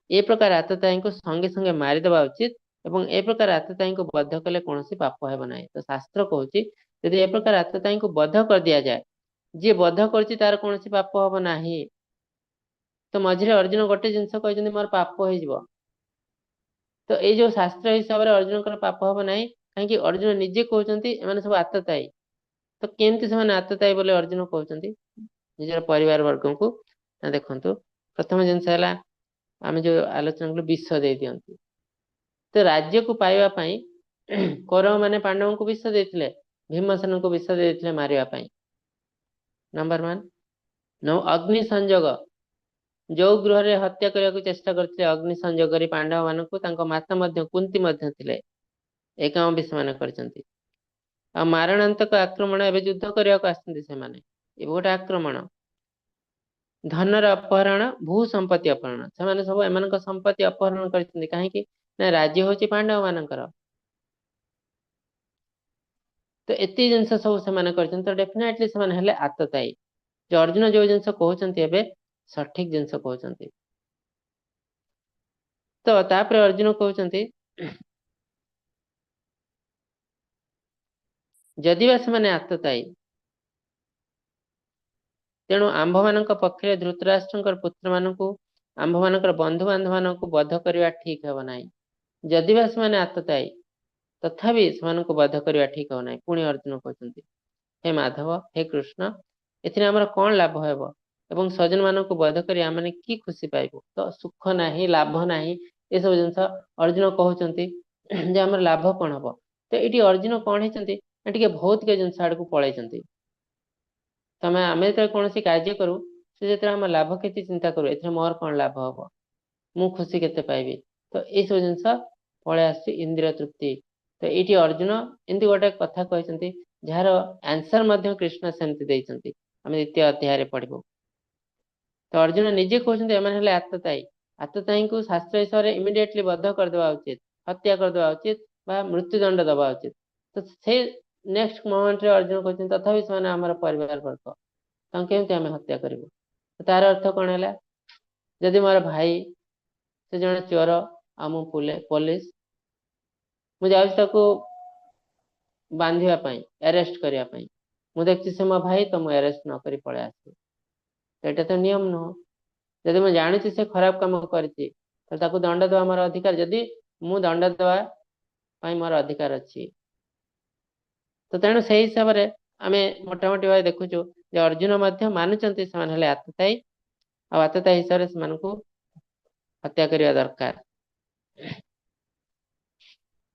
ଏ ପ୍ରକାର ଆତତାୟୀଙ୍କୁ ସଙ୍ଗେ ସଙ୍ଗେ ମାରିଦେବା ଉଚିତ ଏବଂ ଏ ପ୍ରକାର ଆତତାୟୀଙ୍କୁ ବଧ କଲେ କୌଣସି ପାପ ହେବ ନାହିଁ। ତ ଶାସ୍ତ୍ର କହୁଛି ଯଦି ଏ ପ୍ରକାର ଆତତାୟୀଙ୍କୁ ବଧ କରିଦିଆଯାଏ, ଯିଏ ବଧ କରୁଛି ତାର କୌଣସି ପାପ ହବ ନାହିଁ। ତ ମଝିରେ ଅର୍ଜୁନ ଗୋଟେ ଜିନିଷ କହିଛନ୍ତି ମୋର ପାପ ହେଇଯିବ। ତ ଏଇ ଯୋଉ ଶାସ୍ତ୍ର ହିସାବରେ ଅର୍ଜୁନଙ୍କର ପାପ ହବ ନାହିଁ, କାହିଁକି ଅର୍ଜୁନ ନିଜେ କହୁଛନ୍ତି ଏମାନେ ସବୁ ଆତତାୟୀ। ତ କେମିତି ସେମାନେ ଆତତାୟୀ ବୋଲି ଅର୍ଜୁନ କହୁଛନ୍ତି ନିଜର ପରିବାର ବର୍ଗଙ୍କୁ? ନା ଦେଖନ୍ତୁ, ପ୍ରଥମ ଜିନିଷ ହେଲା ଆମେ ଯୋଉ ଆଲୋଚନା କଲୁ ବିଷ ଦେଇ ଦିଅନ୍ତି। ତ ରାଜ୍ୟକୁ ପାଇବା ପାଇଁ କୌରବ ମାନେ ପାଣ୍ଡବଙ୍କୁ ବିଷ ଦେଇଥିଲେ, ଭୀମସେନଙ୍କୁ ବିଷ ଦେଇଥିଲେ ମାରିବା ପାଇଁ। ନମ୍ବର 1। ଅଗ୍ନି ସଂଯୋଗ, ଯୋଉ ଗୃହରେ ହତ୍ୟା କରିବାକୁ ଚେଷ୍ଟା କରିଥିଲେ ଅଗ୍ନି ସଂଯୋଗ କରି ପାଣ୍ଡବ ମାନଙ୍କୁ, ତାଙ୍କ ମାତା ମଧ୍ୟ କୁନ୍ତି ମଧ୍ୟ ଥିଲେ, ଏ କାମ ବି ସେମାନେ କରିଛନ୍ତି। ଆଉ ମାରଣାନ୍ତକ ଆକ୍ରମଣ, ଏବେ ଯୁଦ୍ଧ କରିବାକୁ ଆସିଛନ୍ତି ସେମାନେ, ଏବେ ଗୋଟେ ଆକ୍ରମଣ। ଧନର ଅପହରଣ, ଭୂ ସମ୍ପତ୍ତି ଅପହରଣ, ସେମାନେ ସବୁ ଏମାନଙ୍କ ସମ୍ପତ୍ତି ଅପହରଣ କରିଛନ୍ତି। କାହିଁକି ନା ରାଜ୍ୟ ହଉଛି ପାଣ୍ଡବ ମାନଙ୍କର। ତ ଏତିକି ଜିନିଷ ସବୁ ସେମାନେ କରିଛନ୍ତି। ତ ଡେଫିନେଟଲି ସେମାନେ ହେଲେ ଆତତାୟୀ। ଯେ ଅର୍ଜୁନ ଯୋଉ ଜିନିଷ କହୁଛନ୍ତି ଏବେ ସଠିକ ଜିନିଷ କହୁଛନ୍ତି। ତ ତାପରେ ଅର୍ଜୁନ କହୁଛନ୍ତି ଯଦି ବା ସେମାନେ ଆତତାୟୀ, ତେଣୁ ଆମ୍ଭମାନଙ୍କ ପକ୍ଷରେ ଧୃତରାଷ୍ଟ୍ରଙ୍କର ପୁତ୍ରମାନଙ୍କୁ, ଆମ୍ଭମାନଙ୍କର ବନ୍ଧୁବାନ୍ଧବମାନଙ୍କୁ ବଧ କରିବା ଠିକ ହେବ ନାହିଁ। ଯଦି ବା ସେମାନେ ଆତତାୟୀ, ତଥାପି ସେମାନଙ୍କୁ ବଧ କରିବା ଠିକ ହେବ ନାହିଁ। ପୁଣି ଅର୍ଜୁନ କହୁଛନ୍ତି ହେ ମାଧବ, ହେ କୃଷ୍ଣ, ଏଥିରେ ଆମର କଣ ଲାଭ ହେବ ଏବଂ ସ୍ୱଜନମାନଙ୍କୁ ବଧ କରି ଆମେମାନେ କି ଖୁସି ପାଇବୁ? ତ ସୁଖ ନାହିଁ, ଲାଭ ନାହିଁ, ଏସବୁ ଜିନିଷ ଅର୍ଜୁନ କହୁଛନ୍ତି ଯେ ଆମର ଲାଭ କଣ ହବ। ତ ଏଇଠି ଅର୍ଜୁନ କଣ ହେଇଛନ୍ତି ନା ଟିକେ ଭୌତିକ ଜିନିଷ ଆଡକୁ ପଳେଇଛନ୍ତି। ଆମେ ଯେତେବେଳେ କୌଣସି କାର୍ଯ୍ୟ କରୁ, ସେ ଯେତେବେଳେ ଆମ ଲାଭ କ୍ଷତି ଚିନ୍ତା କରୁ, ଏଥିରେ ମୋର କଣ ଲାଭ ହବ, ମୁଁ ଖୁସି କେତେ ପାଇବି, ତ ଏଇସବୁ ଜିନିଷ ପଳେଇ ଆସୁଛି ଇନ୍ଦ୍ରିୟ ତୃପ୍ତି। ତ ଏଇଠି ଅର୍ଜୁନ ଏମିତି ଗୋଟେ କଥା କହିଛନ୍ତି ଯାହାର ଆନ୍ସର ମଧ୍ୟ କୃଷ୍ଣ ସେମିତି ଦେଇଛନ୍ତି, ଆମେ ଦ୍ୱିତୀୟ ଅଧ୍ୟାୟରେ ପଢିବୁ। ତ ଅର୍ଜୁନ ନିଜେ କହୁଛନ୍ତି ଏମାନେ ହେଲେ ଆତତାୟୀ। ଆତତାୟୀଙ୍କୁ ଶାସ୍ତ୍ର ହିସାବରେ ଇମିଡିଏଟଲି ବଧ କରିଦେବା ଉଚିତ, ହତ୍ୟା କରିଦେବା ଉଚିତ ବା ମୃତ୍ୟୁଦଣ୍ଡ ଦେବା ଉଚିତ। ତ ସେ ନେକ୍ସଟ ମୋମେଣ୍ଟରେ ଅର୍ଜୁନ କହୁଛନ୍ତି ତଥାପି ସେମାନେ ଆମର ପରିବାର ବର୍ଗ, ତାଙ୍କୁ କେମିତି ଆମେ ହତ୍ୟା କରିବୁ? ତାର ଅର୍ଥ କଣ ହେଲା? ଯଦି ମୋର ଭାଇ ସେ ଜଣେ ଚୋର ଆଉ ମୁଁ ପୋଲିସ, ମୁଁ ଯାଉଛି ତାକୁ ବାନ୍ଧିବା ପାଇଁ, ଆରେଷ୍ଟ କରିବା ପାଇଁ, ମୁଁ ଦେଖୁଛି ସେ ମୋ ଭାଇ, ତ ମୁଁ ଆରେଷ୍ଟ ନ କରି ପଳେଇ ଆସିବି, ଏଇଟା ତ ନିୟମ ନୁହଁ। ଯଦି ମୁଁ ଜାଣୁଛି ସେ ଖରାପ କାମ କରିଛି, ତାହେଲେ ତାକୁ ଦଣ୍ଡ ଦେବା ମୋର ଅଧିକାର। ଯଦି ମୁଁ ଦଣ୍ଡ ଦେବା ପାଇଁ ମୋର ଅଧିକାର ଅଛି। ତ ତେଣୁ ସେଇ ହିସାବରେ ଆମେ ମୋଟାମୋଟି ଭାବେ ଦେଖୁଛୁ ଯେ ଅର୍ଜୁନ ମଧ୍ୟ ମାନୁଛନ୍ତି ସେମାନେ ହେଲେ ଆତତାୟୀ, ଆଉ ଆତତାୟୀ ହିସାବରେ ସେମାନଙ୍କୁ ହତ୍ୟା କରିବା ଦରକାର।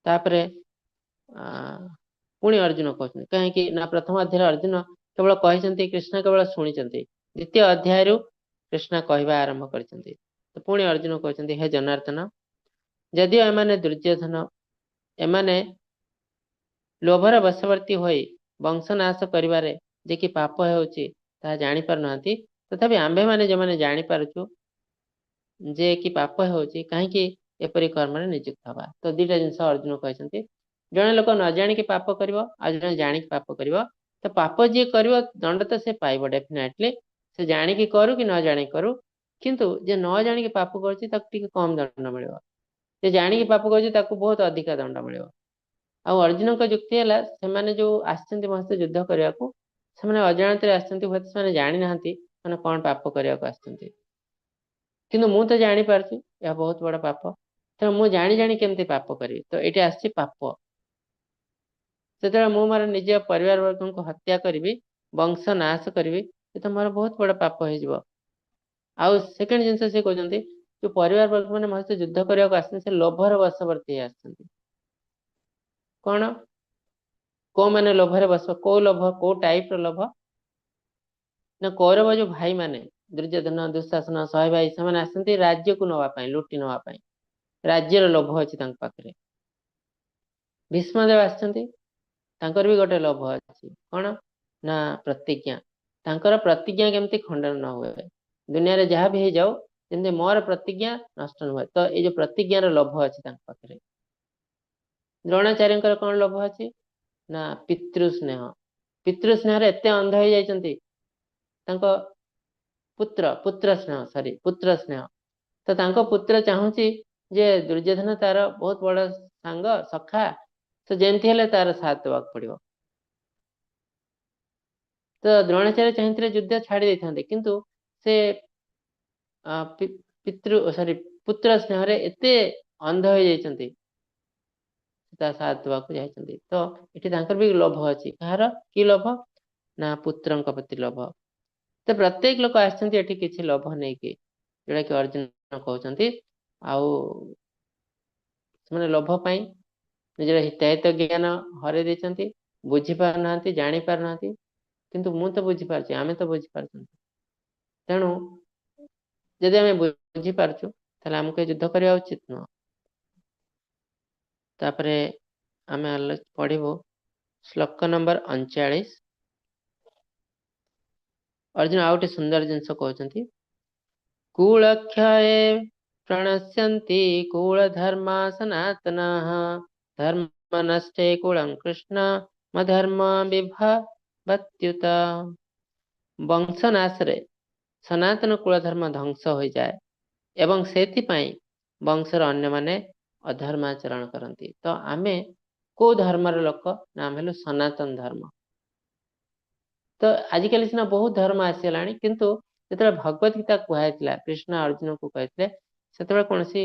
ତାପରେ ପୁଣି ଅର୍ଜୁନ କହୁଛନ୍ତି, କାହିଁକି ନା ପ୍ରଥମ ଅଧ୍ୟାୟରେ ଅର୍ଜୁନ କେବଳ କହିଛନ୍ତି, କୃଷ୍ଣ କେବଳ ଶୁଣିଛନ୍ତି। ଦ୍ୱିତୀୟ ଅଧ୍ୟାୟରୁ କୃଷ୍ଣ କହିବା ଆରମ୍ଭ କରିଛନ୍ତି। ତ ପୁଣି ଅର୍ଜୁନ କହୁଛନ୍ତି, ହେ ଜନାର୍ଦ୍ଦନ, ଯଦିଓ ଏମାନେ ଦୁର୍ଯ୍ୟୋଧନ, ଏମାନେ ଲୋଭର ବଶବର୍ତ୍ତୀ ହୋଇ ବଂଶନାଶ କରିବାରେ ଯେ କି ପାପ ହେଉଛି ତାହା ଜାଣିପାରୁନାହାନ୍ତି, ତଥାପି ଆମ୍ଭେମାନେ ଯେଉଁମାନେ ଜାଣିପାରୁଛୁ ଯେ କି ପାପ ହେଉଛି, କାହିଁକି ଏପରି କର୍ମରେ ନିଯୁକ୍ତ ହବା? ତ ଦିଟା ଜିନିଷ ଅର୍ଜୁନ କହିଛନ୍ତି, ଜଣେ ଲୋକ ନ ଜାଣିକି ପାପ କରିବ ଆଉ ଜଣେ ଜାଣିକି ପାପ କରିବ। ତ ପାପ ଯିଏ କରିବ ଦଣ୍ଡ ତ ସେ ପାଇବ ଡେଫିନେଟଲି, ସେ ଜାଣିକି କରୁ କି ନ ଜାଣିକି କରୁ। କିନ୍ତୁ ଯିଏ ନ ଜାଣିକି ପାପ କରୁଛି ତାକୁ ଟିକେ କମ ଦଣ୍ଡ ମିଳିବ, ଯେ ଜାଣିକି ପାପ କରୁଛି ତାକୁ ବହୁତ ଅଧିକା ଦଣ୍ଡ ମିଳିବ। ଆଉ ଅର୍ଜୁନଙ୍କ ଯୁକ୍ତି ହେଲା, ସେମାନେ ଯୋଉ ଆସିଛନ୍ତି ମୋ ସହିତ ଯୁଦ୍ଧ କରିବାକୁ, ସେମାନେ ଅଜାଣତରେ ଆସିଛନ୍ତି, ହୁଏତ ସେମାନେ ଜାଣିନାହାନ୍ତି ସେମାନେ କଣ ପାପ କରିବାକୁ ଆସିଛନ୍ତି, କିନ୍ତୁ ମୁଁ ତ ଜାଣିପାରୁଛି ଏହା ବହୁତ ବଡ ପାପ, ତେଣୁ ମୁଁ ଜାଣି ଜାଣି କେମିତି ପାପ କରିବି? ତ ଏଇଠି ଆସିଛି ପାପ। ଯେତେବେଳେ ମୁଁ ମୋର ନିଜ ପରିବାର ବର୍ଗଙ୍କୁ ହତ୍ୟା କରିବି, ବଂଶ ନାଶ କରିବି, ଏ ତ ମୋର ବହୁତ ବଡ ପାପ ହେଇଯିବ। ଆଉ ସେକେଣ୍ଡ ଜିନିଷ ସେ କହୁଛନ୍ତି, ଯୋଉ ପରିବାର ବର୍ଗ ମାନେ ମୋ ସହିତ ଯୁଦ୍ଧ କରିବାକୁ ଆସିଛନ୍ତି, ସେ ଲୋଭର ବଶବର୍ତ୍ତୀ ହେଇ ଆସିଛନ୍ତି। କଣ? କୋଉମାନେ ଲୋଭରେ ବଶ, କୋଉ ଲୋଭ, କୋଉ ଟାଇପ ର ଲୋଭ? ନା କୌରବ ଯୋଉ ଭାଇମାନେ ଦୁର୍ଯ୍ୟୋଧନ, ଦୁଃଶାସନ, ଶହେ ଭାଇ, ସେମାନେ ଆସନ୍ତି ରାଜ୍ୟକୁ ନବା ପାଇଁ, ଲୁଟି ନବା ପାଇଁ, ରାଜ୍ୟର ଲୋଭ ଅଛି ତାଙ୍କ ପାଖରେ। ଭୀଷ୍ମଦେବ ଆସିଛନ୍ତି, ତାଙ୍କର ବି ଗୋଟେ ଲୋଭ ଅଛି, କଣ ନା ପ୍ରତିଜ୍ଞା। ତାଙ୍କର ପ୍ରତିଜ୍ଞା କେମିତି ଖଣ୍ଡନ ନ ହୁଏ, ଦୁନିଆରେ ଯାହା ବି ହେଇଯାଉ ଯେମିତି ମୋର ପ୍ରତିଜ୍ଞା ନଷ୍ଟ ନ ହୁଏ। ତ ଏଇ ଯୋଉ ପ୍ରତିଜ୍ଞାର ଲୋଭ ଅଛି ତାଙ୍କ ପାଖରେ। ଦ୍ରୋଣାଚାର୍ଯ୍ୟଙ୍କର କଣ ଲୋଭ ଅଛି? ନା ପିତୃ ସ୍ନେହ। ପିତୃ ସ୍ନେହରେ ଏତେ ଅନ୍ଧ ହେଇଯାଇଛନ୍ତି ତାଙ୍କ ପୁତ୍ର, ପୁତ୍ର ସ୍ନେହ, ସରି ପୁତ୍ର ସ୍ନେହ। ତ ତାଙ୍କ ପୁତ୍ର ଚାହୁଁଛି ଯେ ଦୁର୍ଯ୍ୟୋଧନ ତାର ବହୁତ ବଡ ସାଙ୍ଗ, ସଖା, ତ ଯେମିତି ହେଲେ ତାର ସାଥ ଦେବାକୁ ପଡିବ। ତ ଦ୍ରୋଣାଚାର୍ଯ୍ୟ ଚାହିଁଥିଲେ ଯୁଦ୍ଧ ଛାଡି ଦେଇଥାନ୍ତେ, କିନ୍ତୁ ସେ ପିତୃ ସରି ପୁତ୍ର ସ୍ନେହରେ ଏତେ ଅନ୍ଧ ହେଇଯାଇଛନ୍ତି, ତା ସାଥ ଦେବାକୁ ଯାଇଛନ୍ତି। ତ ଏଠି ତାଙ୍କର ବି ଲୋଭ ଅଛି। କାହାର କି ଲୋଭ? ନା ପୁତ୍ରଙ୍କ ପ୍ରତି ଲୋଭ। ତ ପ୍ରତ୍ୟେକ ଲୋକ ଆସିଛନ୍ତି ଏଠି କିଛି ଲୋଭ ନେଇକି, ଯୋଉଟା କି ଅର୍ଜୁନ କହୁଛନ୍ତି। ଆଉ ସେମାନେ ଲୋଭ ପାଇଁ ନିଜର ହିତାହିତ ଜ୍ଞାନ ହରେଇ ଦେଇଛନ୍ତି, ବୁଝିପାରୁନାହାନ୍ତି, ଜାଣି ପାରୁନାହାନ୍ତି। କିନ୍ତୁ ମୁଁ ତ ବୁଝିପାରୁଛି, ଆମେ ତ ବୁଝିପାରୁଛନ୍ତି। ତେଣୁ ଯଦି ଆମେ ବୁଝିପାରୁଛୁ ତାହେଲେ ଆମକୁ ଏ ଯୁଦ୍ଧ କରିବା ଉଚିତ ନୁହଁ। ତାପରେ ଆମେ ପଢିବୁ ଶ୍ଲୋକ ନମ୍ବର 39। ଅର୍ଜୁନ ଆଉ ଗୋଟେ ସୁନ୍ଦର ଜିନିଷ କହୁଛନ୍ତି, କୁଳକ୍ଷୟେ ପ୍ରଣଶ୍ୟନ୍ତି କୁଳଧର୍ମା ସନାତନଃ ଧର୍ମ ନଷ୍ଟେ କୁଳଂ କୃଷ୍ଣ ମଧର୍ମ ବିଭବତ୍ୟୁତ। ବଂଶନାଶରେ ସନାତନ କୁଳଧର୍ମ ଧ୍ୱଂସ ହୋଇଯାଏ ଏବଂ ସେଥିପାଇଁ ବଂଶର ଅନ୍ୟମାନେ ଅଧର୍ମାଚରଣ କରନ୍ତି। ତ ଆମେ କୋଉ ଧର୍ମର ଲୋକ? ନା ଆମେ ହେଲୁ ସନାତନ ଧର୍ମ। ତ ଆଜିକାଲି ସିନା ବହୁତ ଧର୍ମ ଆସିଗଲାଣି, କିନ୍ତୁ ଯେତେବେଳେ ଭଗବତ ଗୀତା କୁହାଯାଇଥିଲା, କୃଷ୍ଣ ଅର୍ଜୁନକୁ କହିଥିଲେ, ସେତେବେଳେ କୌଣସି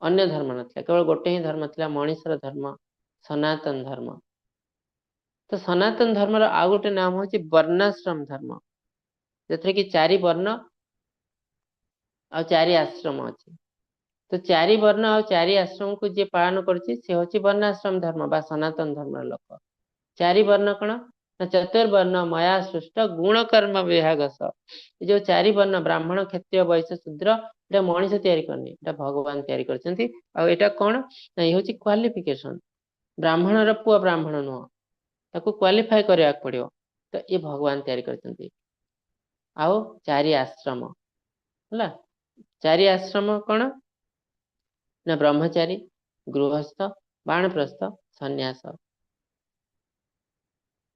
ଅନ୍ୟ ଧର୍ମ ନଥିଲା, କେବଳ ଗୋଟେ ହିଁ ଧର୍ମ ଥିଲା, ମଣିଷର ଧର୍ମ, ସନାତନ ଧର୍ମ। ତ ସନାତନ ଧର୍ମର ଆଉ ଗୋଟେ ନାମ ହଉଛି ବର୍ଣ୍ଣାଶ୍ରମ ଧର୍ମ, ଯେଉଥିରେ କି 4 ବର୍ଣ୍ଣ ଆଉ 4 ଆଶ୍ରମ ଅଛି। ତ 4 ବର୍ଣ୍ଣ ଆଉ 4 ଆଶ୍ରମକୁ ଯିଏ ପାଳନ କରୁଛି ସେ ହଉଛି ବର୍ଣ୍ଣାଶ୍ରମ ଧର୍ମ ବା ସନାତନ ଧର୍ମର ଲୋକ। 4 ବର୍ଣ୍ଣ କଣ? ନା ଚତୁର୍ବର୍ଣ୍ଣ ମୟା ସୃଷ୍ଟ ଗୁଣ କର୍ମ ବିଭାଗସ। ଏ ଯୋଉ 4 ବର୍ଣ୍ଣ ବ୍ରାହ୍ମଣ, କ୍ଷତ୍ରିୟ, ବୈଶ୍ୟ, ଶୂଦ୍ର, ଏଇଟା ମଣିଷ ତିଆରି କରିନି, ଏଇଟା ଭଗବାନ ତିଆରି କରିଛନ୍ତି। ଆଉ ଏଇଟା କଣ? ନା ଇଏ ହଉଛି କ୍ୱାଲିଫିକେସନ। ବ୍ରାହ୍ମଣର ପୁଅ ବ୍ରାହ୍ମଣ ନୁହଁ, ତାକୁ କ୍ୱାଲିଫାଏ କରିବାକୁ ପଡିବ। ତ ଇଏ ଭଗବାନ ତିଆରି କରିଛନ୍ତି। ଆଉ 4 ଆଶ୍ରମ ହେଲା, 4 ଆଶ୍ରମ କଣ? ନା ବ୍ରହ୍ମଚାରୀ, ଗୃହସ୍ଥ, ବାଣପ୍ରସ୍ଥ, ସନ୍ନ୍ୟାସ।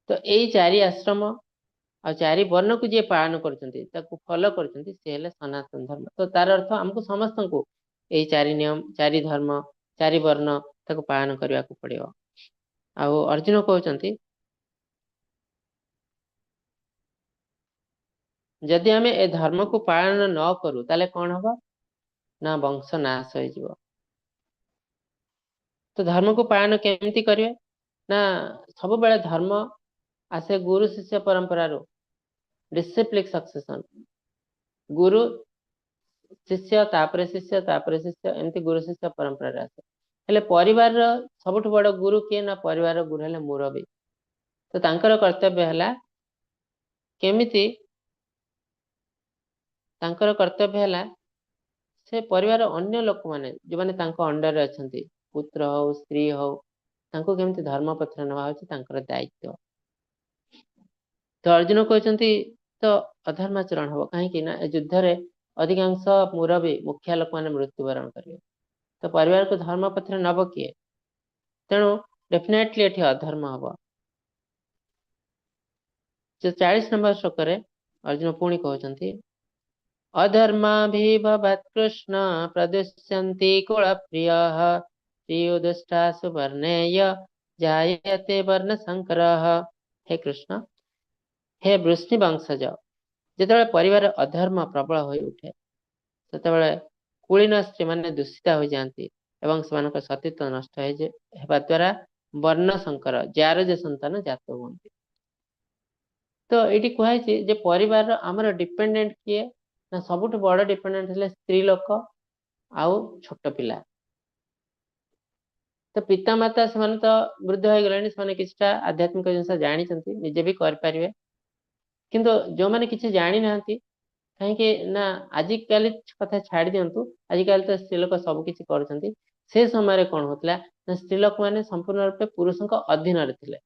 ତ ଏଇ ଚାରି ଆଶ୍ରମ ଆଉ ଚାରି ବର୍ଣ୍ଣକୁ ଯିଏ ପାଳନ କରୁଛନ୍ତି, ତାକୁ ଫଲୋ କରୁଛନ୍ତି, ସେ ହେଲେ ସନାତନ ଧର୍ମ। ତ ତାର ଅର୍ଥ ଆମକୁ ସମସ୍ତଙ୍କୁ ଏଇ ଚାରି ନିୟମ, ଚାରି ଧର୍ମ, ଚାରି ବର୍ଣ୍ଣ ତାକୁ ପାଳନ କରିବାକୁ ପଡିବ। ଆଉ ଅର୍ଜୁନ କହୁଛନ୍ତି, ଯଦି ଆମେ ଏ ଧର୍ମକୁ ପାଳନ ନ କରୁ ତାହେଲେ କଣ ହବ ନା ବଂଶ ନାଶ ହେଇଯିବ। ତ ଧର୍ମକୁ ପାଳନ କେମିତି କରିବେ ନା ସବୁବେଳେ ଧର୍ମ ଆସେ ଗୁରୁ ଶିଷ୍ୟ ପରମ୍ପରାରୁ, ଡିସିପ୍ଲିକ ସକ୍ସେସନ, ଗୁରୁ ଶିଷ୍ୟ ତାପରେ ଶିଷ୍ୟ ତାପରେ ଶିଷ୍ୟ, ଏମିତି ଗୁରୁ ଶିଷ୍ୟ ପରମ୍ପରାରେ ଆସେ। ହେଲେ ପରିବାରର ସବୁଠୁ ବଡ ଗୁରୁ କିଏ ନା ପରିବାରର ଗୁରୁ ହେଲେ ମୁରବୀ। ତ ତାଙ୍କର କର୍ତ୍ତବ୍ୟ ହେଲା କେମିତି, ତାଙ୍କର କର୍ତ୍ତବ୍ୟ ହେଲା ସେ ପରିବାର ଅନ୍ୟ ଲୋକମାନେ ଯୋଉମାନେ ତାଙ୍କ ଅଣ୍ଡରରେ ଅଛନ୍ତି, ପୁତ୍ର ହଉ ସ୍ତ୍ରୀ ହଉ, ତାଙ୍କୁ କେମିତି ଧର୍ମ ପଥରେ ନେବା ହଉଛି ତାଙ୍କର ଦାୟିତ୍ୱ। ତ ଅର୍ଜୁନ କହୁଛନ୍ତି ତ ଅଧର୍ମାଚରଣ ହବ, କାହିଁକି ନା ଏ ଯୁଦ୍ଧରେ ଅଧିକାଂଶ ମୁରବୀ ମୁଖିଆ ଲୋକମାନେ ମୃତ୍ୟୁବରଣ କରିବେ। ତ ପରିବାରକୁ ଧର୍ମ ପଥରେ ନବ କିଏ? ତେଣୁ ଡେଫିନେଟଲି ଏଠି ଅଧର୍ମ ହବ। 40 ନମ୍ବର ଶ୍ଲୋକରେ ଅର୍ଜୁନ ପୁଣି କହୁଛନ୍ତି, ଅଧର୍ମାଭିଭବତ୍ କୃଷ୍ଣ ପ୍ରଦୁଷ୍ୟନ୍ତି କୁଳପ୍ରିୟଃ ପ୍ରିୟୋଦୁଷ୍ଟା ସୁବର୍ଣ୍ଣେୟ ଜାୟତେ ବର୍ଣ୍ଣ ଶଙ୍କରଃ। ହେ କୃଷ୍ଣ, ହେ ବୃଷ୍ଣି ବଂଶଜ, ଯେତେବେଳେ ପରିବାର ଅଧର୍ମ ପ୍ରବଳ ହୋଇ ଉଠେ ସେତେବେଳେ କୁଳୀନ ସ୍ତ୍ରୀମାନେ ଦୂଷିତା ହୋଇଯାଆନ୍ତି ଏବଂ ସେମାନଙ୍କ ସତୀତ୍ୱ ନଷ୍ଟ ହେବା ଦ୍ୱାରା ବର୍ଣ୍ଣ ଶଙ୍କର ଜାରଜ ସନ୍ତାନ ଜାତ ହୁଅନ୍ତି। ତ ଏଇଠି କୁହାଯାଇଛି ଯେ ପରିବାରର ଆମର ଡିପେଣ୍ଡେଣ୍ଟ କିଏ ନା ସବୁଠୁ ବଡ ଡିପେଣ୍ଡେଣ୍ଟ ହେଲେ ସ୍ତ୍ରୀ ଲୋକ ଆଉ ଛୋଟ ପିଲା। ତ ପିତା ମାତା ସେମାନେ ତ ବୃଦ୍ଧ ହେଇଗଲେଣି, ସେମାନେ କିଛିଟା ଆଧ୍ୟାତ୍ମିକ ଜିନିଷ ଜାଣିଛନ୍ତି, ନିଜେ ବି କରିପାରିବେ। କିନ୍ତୁ ଯୋଉମାନେ କିଛି ଜାଣିନାହାନ୍ତି, କାହିଁକି ନା ଆଜିକାଲି କଥା ଛାଡି ଦିଅନ୍ତୁ, ଆଜିକାଲି ତ ସ୍ତ୍ରୀ ଲୋକ ସବୁ କିଛି କରୁଛନ୍ତି। ସେ ସମୟରେ କଣ ହଉଥିଲା ନା ସ୍ତ୍ରୀ ଲୋକମାନେ ସମ୍ପୂର୍ଣ୍ଣ ରୂପେ ପୁରୁଷଙ୍କ ଅଧୀନରେ ଥିଲେ।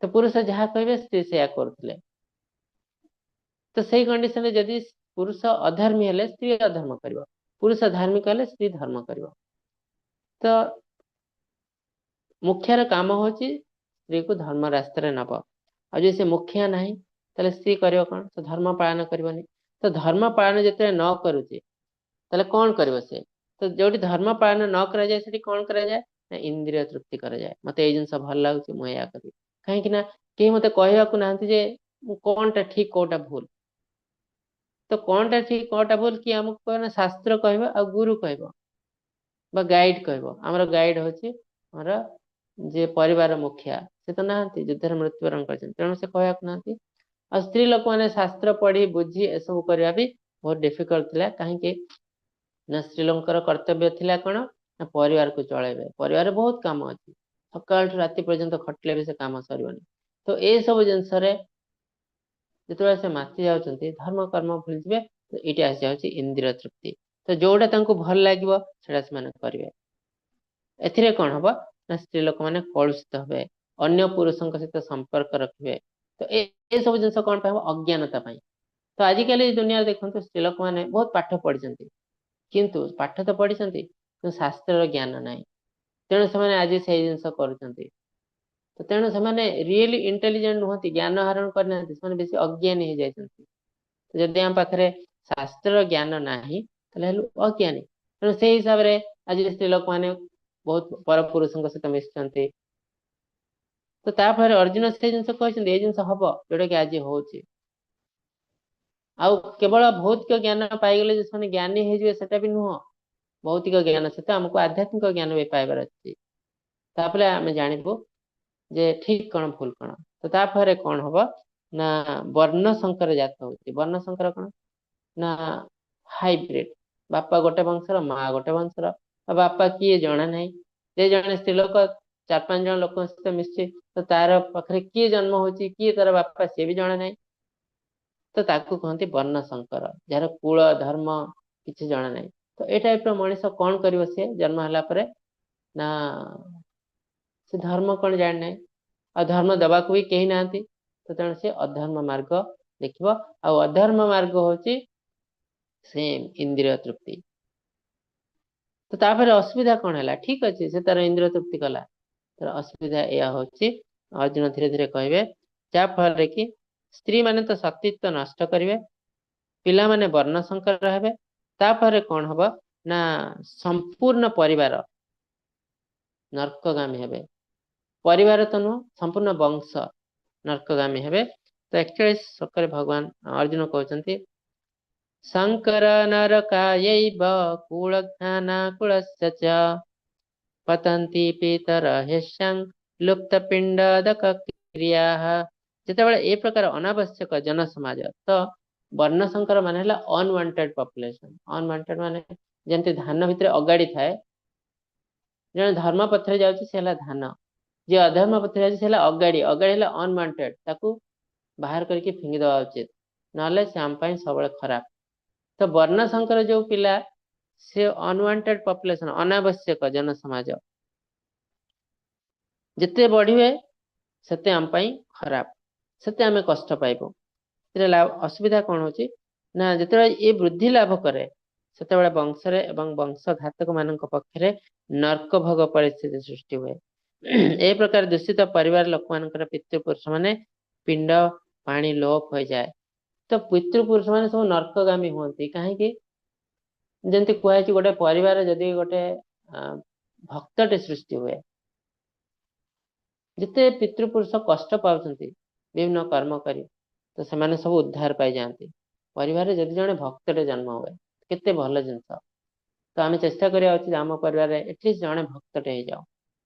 ତ ପୁରୁଷ ଯାହା କହିବେ ସ୍ତ୍ରୀ ସେଇଆ କରୁଥିଲେ। ତ ସେଇ କଣ୍ଡିସନରେ ଯଦି ପୁରୁଷ ଅଧର୍ମୀ ହେଲେ ସ୍ତ୍ରୀ ଅଧର୍ମ କରିବ, ପୁରୁଷ ଧାର୍ମିକ ହେଲେ ସ୍ତ୍ରୀ ଧର୍ମ କରିବ। ତ ମୁଖିଆର କାମ ହଉଛି ସ୍ତ୍ରୀକୁ ଧର୍ମ ରାସ୍ତାରେ ନବ। ଆଉ ଯଦି ସେ ମୁଖିଆ ନାହିଁ ତାହେଲେ ସ୍ତ୍ରୀ କରିବ କଣ? ତ ଧର୍ମ ପାଳନ କରିବନି। ତ ଧର୍ମ ପାଳନ ଯେତେବେଳେ ନ କରୁଛି ତାହେଲେ କଣ କରିବ ସେ? ତ ଯୋଉଠି ଧର୍ମ ପାଳନ ନ କରାଯାଏ ସେଠି କଣ କରାଯାଏ ନା ଇନ୍ଦ୍ରିୟ ତୃପ୍ତି କରାଯାଏ। ମତେ ଏଇ ଜିନିଷ ଭଲ ଲାଗୁଛି, ମୁଁ ଏଇଆ କରିବି। କାହିଁକି ନା କେହି ମତେ କହିବାକୁ ନାହାନ୍ତି ଯେ ମୁଁ କଣଟା ଠିକ କୋଉଟା ଭୁଲ। ତ କଣଟା ଠିକ କୋଉଟା ଭୁଲ କିଏ ଆମକୁ କହିବ ନା ଶାସ୍ତ୍ର କହିବ ଆଉ ଗୁରୁ କହିବ ବା ଗାଇଡ କହିବ। ଆମର ଗାଇଡ ହଉଛି ଆମର ଯିଏ ପରିବାର ମୁଖିଆ, ସେ ତ ନାହାନ୍ତି, ଯୁଦ୍ଧରେ ମୃତ୍ୟୁବରଣ କରିଛନ୍ତି, ତେଣୁ ସେ କହିବାକୁ ନାହାନ୍ତି। ଆଉ ସ୍ତ୍ରୀ ଲୋକମାନେ ଶାସ୍ତ୍ର ପଢି ବୁଝି ଏସବୁ କରିବା ବି ବହୁତ ଡିଫିକଲ୍ଟ ଥିଲା। କାହିଁକି ନା ସ୍ତ୍ରୀ ଲୋକଙ୍କର କର୍ତ୍ତବ୍ୟ ଥିଲା କଣ ନା ପରିବାରକୁ ଚଳେଇବେ। ପରିବାରରେ ବହୁତ କାମ ଅଛି, ସକାଳଠୁ ରାତି ପର୍ଯ୍ୟନ୍ତ ଖଟିଲେ ବି ସେ କାମ ସରିବନି। ତ ଏସବୁ ଜିନିଷରେ ଯେତେବେଳେ ସେ ମାତି ଯାଉଛନ୍ତି, ଧର୍ମ କର୍ମ ଭୁଲିଯିବେ, ତ ଏଇଠି ଆସିଯାଉଛି ଇନ୍ଦ୍ରିୟ ତୃପ୍ତି। ତ ଯୋଉଟା ତାଙ୍କୁ ଭଲ ଲାଗିବ ସେଟା ସେମାନେ କରିବେ। ଏଥିରେ କଣ ହବ ନା ସ୍ତ୍ରୀ ଲୋକମାନେ କଳୁଷିତ ହେବେ, ଅନ୍ୟ ପୁରୁଷଙ୍କ ସହିତ ସମ୍ପର୍କ ରଖିବେ। ତ ଏସବୁ ଜିନିଷ କଣ ପାଇଁ ହବ? ଅଜ୍ଞାନତା ପାଇଁ। ତ ଆଜିକାଲି ଦୁନିଆରେ ଦେଖନ୍ତୁ ସ୍ତ୍ରୀ ଲୋକମାନେ ବହୁତ ପାଠ ପଢିଛନ୍ତି, କିନ୍ତୁ ପାଠ ତ ପଢିଛନ୍ତି କିନ୍ତୁ ଶାସ୍ତ୍ରର ଜ୍ଞାନ ନାହିଁ, ତେଣୁ ସେମାନେ ଆଜି ସେଇ ଜିନିଷ କରୁଛନ୍ତି। ତ ତେଣୁ ସେମାନେ ରିଏଲି ଇଣ୍ଟେଲିଜେଣ୍ଟ ନୁହନ୍ତି, ଜ୍ଞାନ ଆହରଣ କରିନାହାନ୍ତି, ସେମାନେ ବେଶୀ ଅଜ୍ଞାନୀ ହେଇଯାଇଛନ୍ତି। ଯଦି ଆମ ପାଖରେ ଶାସ୍ତ୍ରର ଜ୍ଞାନ ନାହିଁ ତାହେଲେ ହେଲୁ ଅଜ୍ଞାନୀ। ତେଣୁ ସେଇ ହିସାବରେ ଆଜି ସ୍ତ୍ରୀ ଲୋକମାନେ ବହୁତ ପରପୁରୁଷଙ୍କ ସହିତ ମିଶୁଛନ୍ତି। ତ ତାପରେ ଅର୍ଜୁନ ସେଇ ଜିନିଷ କହିଛନ୍ତି, ଏଇ ଜିନିଷ ହବ ଯୋଉଟା କି ଆଜି ହଉଛି। ଆଉ କେବଳ ଭୌତିକ ଜ୍ଞାନ ପାଇଗଲେ ଯେ ସେମାନେ ଜ୍ଞାନୀ ହେଇଯିବେ ସେଟା ବି ନୁହଁ, ଭୌତିକ ଜ୍ଞାନ ସହିତ ଆମକୁ ଆଧ୍ୟାତ୍ମିକ ଜ୍ଞାନ ବି ପାଇବାର ଅଛି। ତାପରେ ଆମେ ଜାଣିବୁ ଯେ ଠିକ କଣ ଭୁଲ କଣ। ତ ତାପରେ କଣ ହବ ନା ବର୍ଣ୍ଣ ଶଙ୍କର ଜାତ ହଉଛି। ବର୍ଣ୍ଣ ଶଙ୍କର କଣ ନା ହାଇବ୍ରିଡ, ବାପା ଗୋଟେ ବଂଶର ମା ଗୋଟେ ବଂଶର, ଆଉ ବାପା କିଏ ଜଣା ନାହିଁ। ଯେ ଜଣେ ସ୍ତ୍ରୀ ଲୋକ 4-5 ଜଣ ଲୋକଙ୍କ ସହିତ ମିଶୁଛି, ତ ତାର ପାଖରେ କିଏ ଜନ୍ମ ହଉଛି କିଏ ତାର ବାପା ସିଏ ବି ଜଣା ନାହିଁ। ତ ତାକୁ କହନ୍ତି ବର୍ଣ୍ଣ ଶଙ୍କର, ଯାହାର କୂଳ ଧର୍ମ କିଛି ଜଣା ନାହିଁ। ତ ଏ ଟାଇପ ର ମଣିଷ କଣ କରିବ ସିଏ ଜନ୍ମ ହେଲା ପରେ ନା ସେ ଧର୍ମ କଣ ଜାଣିନାହିଁ, ଆଉ ଧର୍ମ ଦବାକୁ ବି କେହି ନାହାନ୍ତି। ତ ତେଣୁ ସେ ଅଧର୍ମ ମାର୍ଗ ଦେଖିବ। ଆଉ ଅଧର୍ମ ମାର୍ଗ ହଉଛି ସେ ଇନ୍ଦ୍ରିୟ ତୃପ୍ତି। ତ ତାପରେ ଅସୁବିଧା କଣ ହେଲା? ଠିକ ଅଛି, ସେ ତାର ଇନ୍ଦ୍ରିୟ ତୃପ୍ତି କଲା, ତାର ଅସୁବିଧା ଏଇଆ ହଉଛି ଅର୍ଜୁନ ଧୀରେ ଧୀରେ କହିବେ, ଯାହା ଫଳରେ କି ସ୍ତ୍ରୀ ମାନେ ତ ସତୀତ୍ୱ ନଷ୍ଟ କରିବେ, ପିଲାମାନେ ବର୍ଣ୍ଣ ସଂକର ହେବେ। ତାପରେ କଣ ହବ ନା ସମ୍ପୂର୍ଣ୍ଣ ପରିବାର ନର୍କଗାମୀ ହେବେ। ପରିବାର ତ ନୁହଁ, ସମ୍ପୂର୍ଣ୍ଣ ବଂଶ ନର୍କଗାମୀ ହେବେ। ତ 41 ଶ୍ଲୋକରେ ଭଗବାନ ଅର୍ଜୁନ କହୁଛନ୍ତି, ଶଙ୍କର ନରକାୟୈବ କୁଳଘ୍ନାନାକୁଳସ୍ୟ ଚ ପତନ୍ତି ପିତର ହେଷ୍ୟାଂ ଲୁପ୍ତ ପିଣ୍ଡୋଦକ କ୍ରିୟାଃ। ଯେତେବେଳେ ଏ ପ୍ରକାର ଅନାବଶ୍ୟକ ଜନସମାଜ, ତ ବର୍ଣ୍ଣ ସଂକର ମାନେ ହେଲା ଅନୱାଣ୍ଟେଡ ପପୁଲେସନ। ଅନୱାଣ୍ଟେଡ ମାନେ ଯେମିତି ଧାନ ଭିତରେ ଅଗାଡି ଥାଏ, ଜଣେ ଧର୍ମ ପଥରେ ଯାଉଛି ସେ ହେଲା ଧାନ, ଯିଏ ଅଧର୍ମ ପଥରେ ଯାଉଛି ସେ ହେଲା ଅଗାଡି। ଅଗାଡି ହେଲା ଅନୱାଣ୍ଟେଡ, ତାକୁ ବାହାର କରିକି ଫିଙ୍ଗିଦବା ଉଚିତ, ନହେଲେ ସେ ଆମ ପାଇଁ ସବୁବେଳେ ଖରାପ। ତ ବର୍ଣ୍ଣ ସଂକର ଯୋଉ ପିଲା, ସେ ଅନୱାଣ୍ଟେଡ ପପୁଲେସନ, ଅନାବଶ୍ୟକ ଜନସମାଜ, ଯେତେ ବଢିବେ ସେତେ ଆମ ପାଇଁ ଖରାପ, ସେତେ ଆମେ କଷ୍ଟ ପାଇବୁ। ସେଥିରେ ଅସୁବିଧା କଣ ହଉଛି ନା ଯେତେବେଳେ ଏ ବୃଦ୍ଧି ଲାଭ କରେ, ସେତେବେଳେ ବଂଶରେ ଏବଂ ବଂଶ ଘାତକ ମାନଙ୍କ ପକ୍ଷରେ ନର୍କ ଭୋଗ ପରିସ୍ଥିତି ସୃଷ୍ଟି ହୁଏ। ଏ ପ୍ରକାର ଦୂଷିତ ପରିବାର ଲୋକମାନଙ୍କର ପିତୃପୁରୁଷ ମାନେ ପିଣ୍ଡ ପାଣି ଲୋପ ହୋଇଯାଏ। ତ ପିତୃପୁରୁଷ ମାନେ ସବୁ ନର୍କଗାମୀ ହୁଅନ୍ତି। କାହିଁକି? ଯେମିତି କୁହାଯାଇଛି, ଗୋଟେ ପରିବାର ଯଦି ଗୋଟେ ଭକ୍ତଟେ ସୃଷ୍ଟି ହୁଏ, ଯେତେ ପିତୃପୁରୁଷ କଷ୍ଟ ପାଉଛନ୍ତି ବିଭିନ୍ନ କର୍ମ କରି, ତ ସେମାନେ ସବୁ ଉଦ୍ଧାର ପାଇଯାଆନ୍ତି। ପରିବାରରେ ଯଦି ଜଣେ ଭକ୍ତଟେ ଜନ୍ମ ହୁଏ, କେତେ ଭଲ ଜିନିଷ। ତ ଆମେ ଚେଷ୍ଟା କରିବା ଉଚିତ ଆମ ପରିବାରରେ ଏଟଲିଷ୍ଟ ଜଣେ ଭକ୍ତଟେ ହେଇଯାଉ।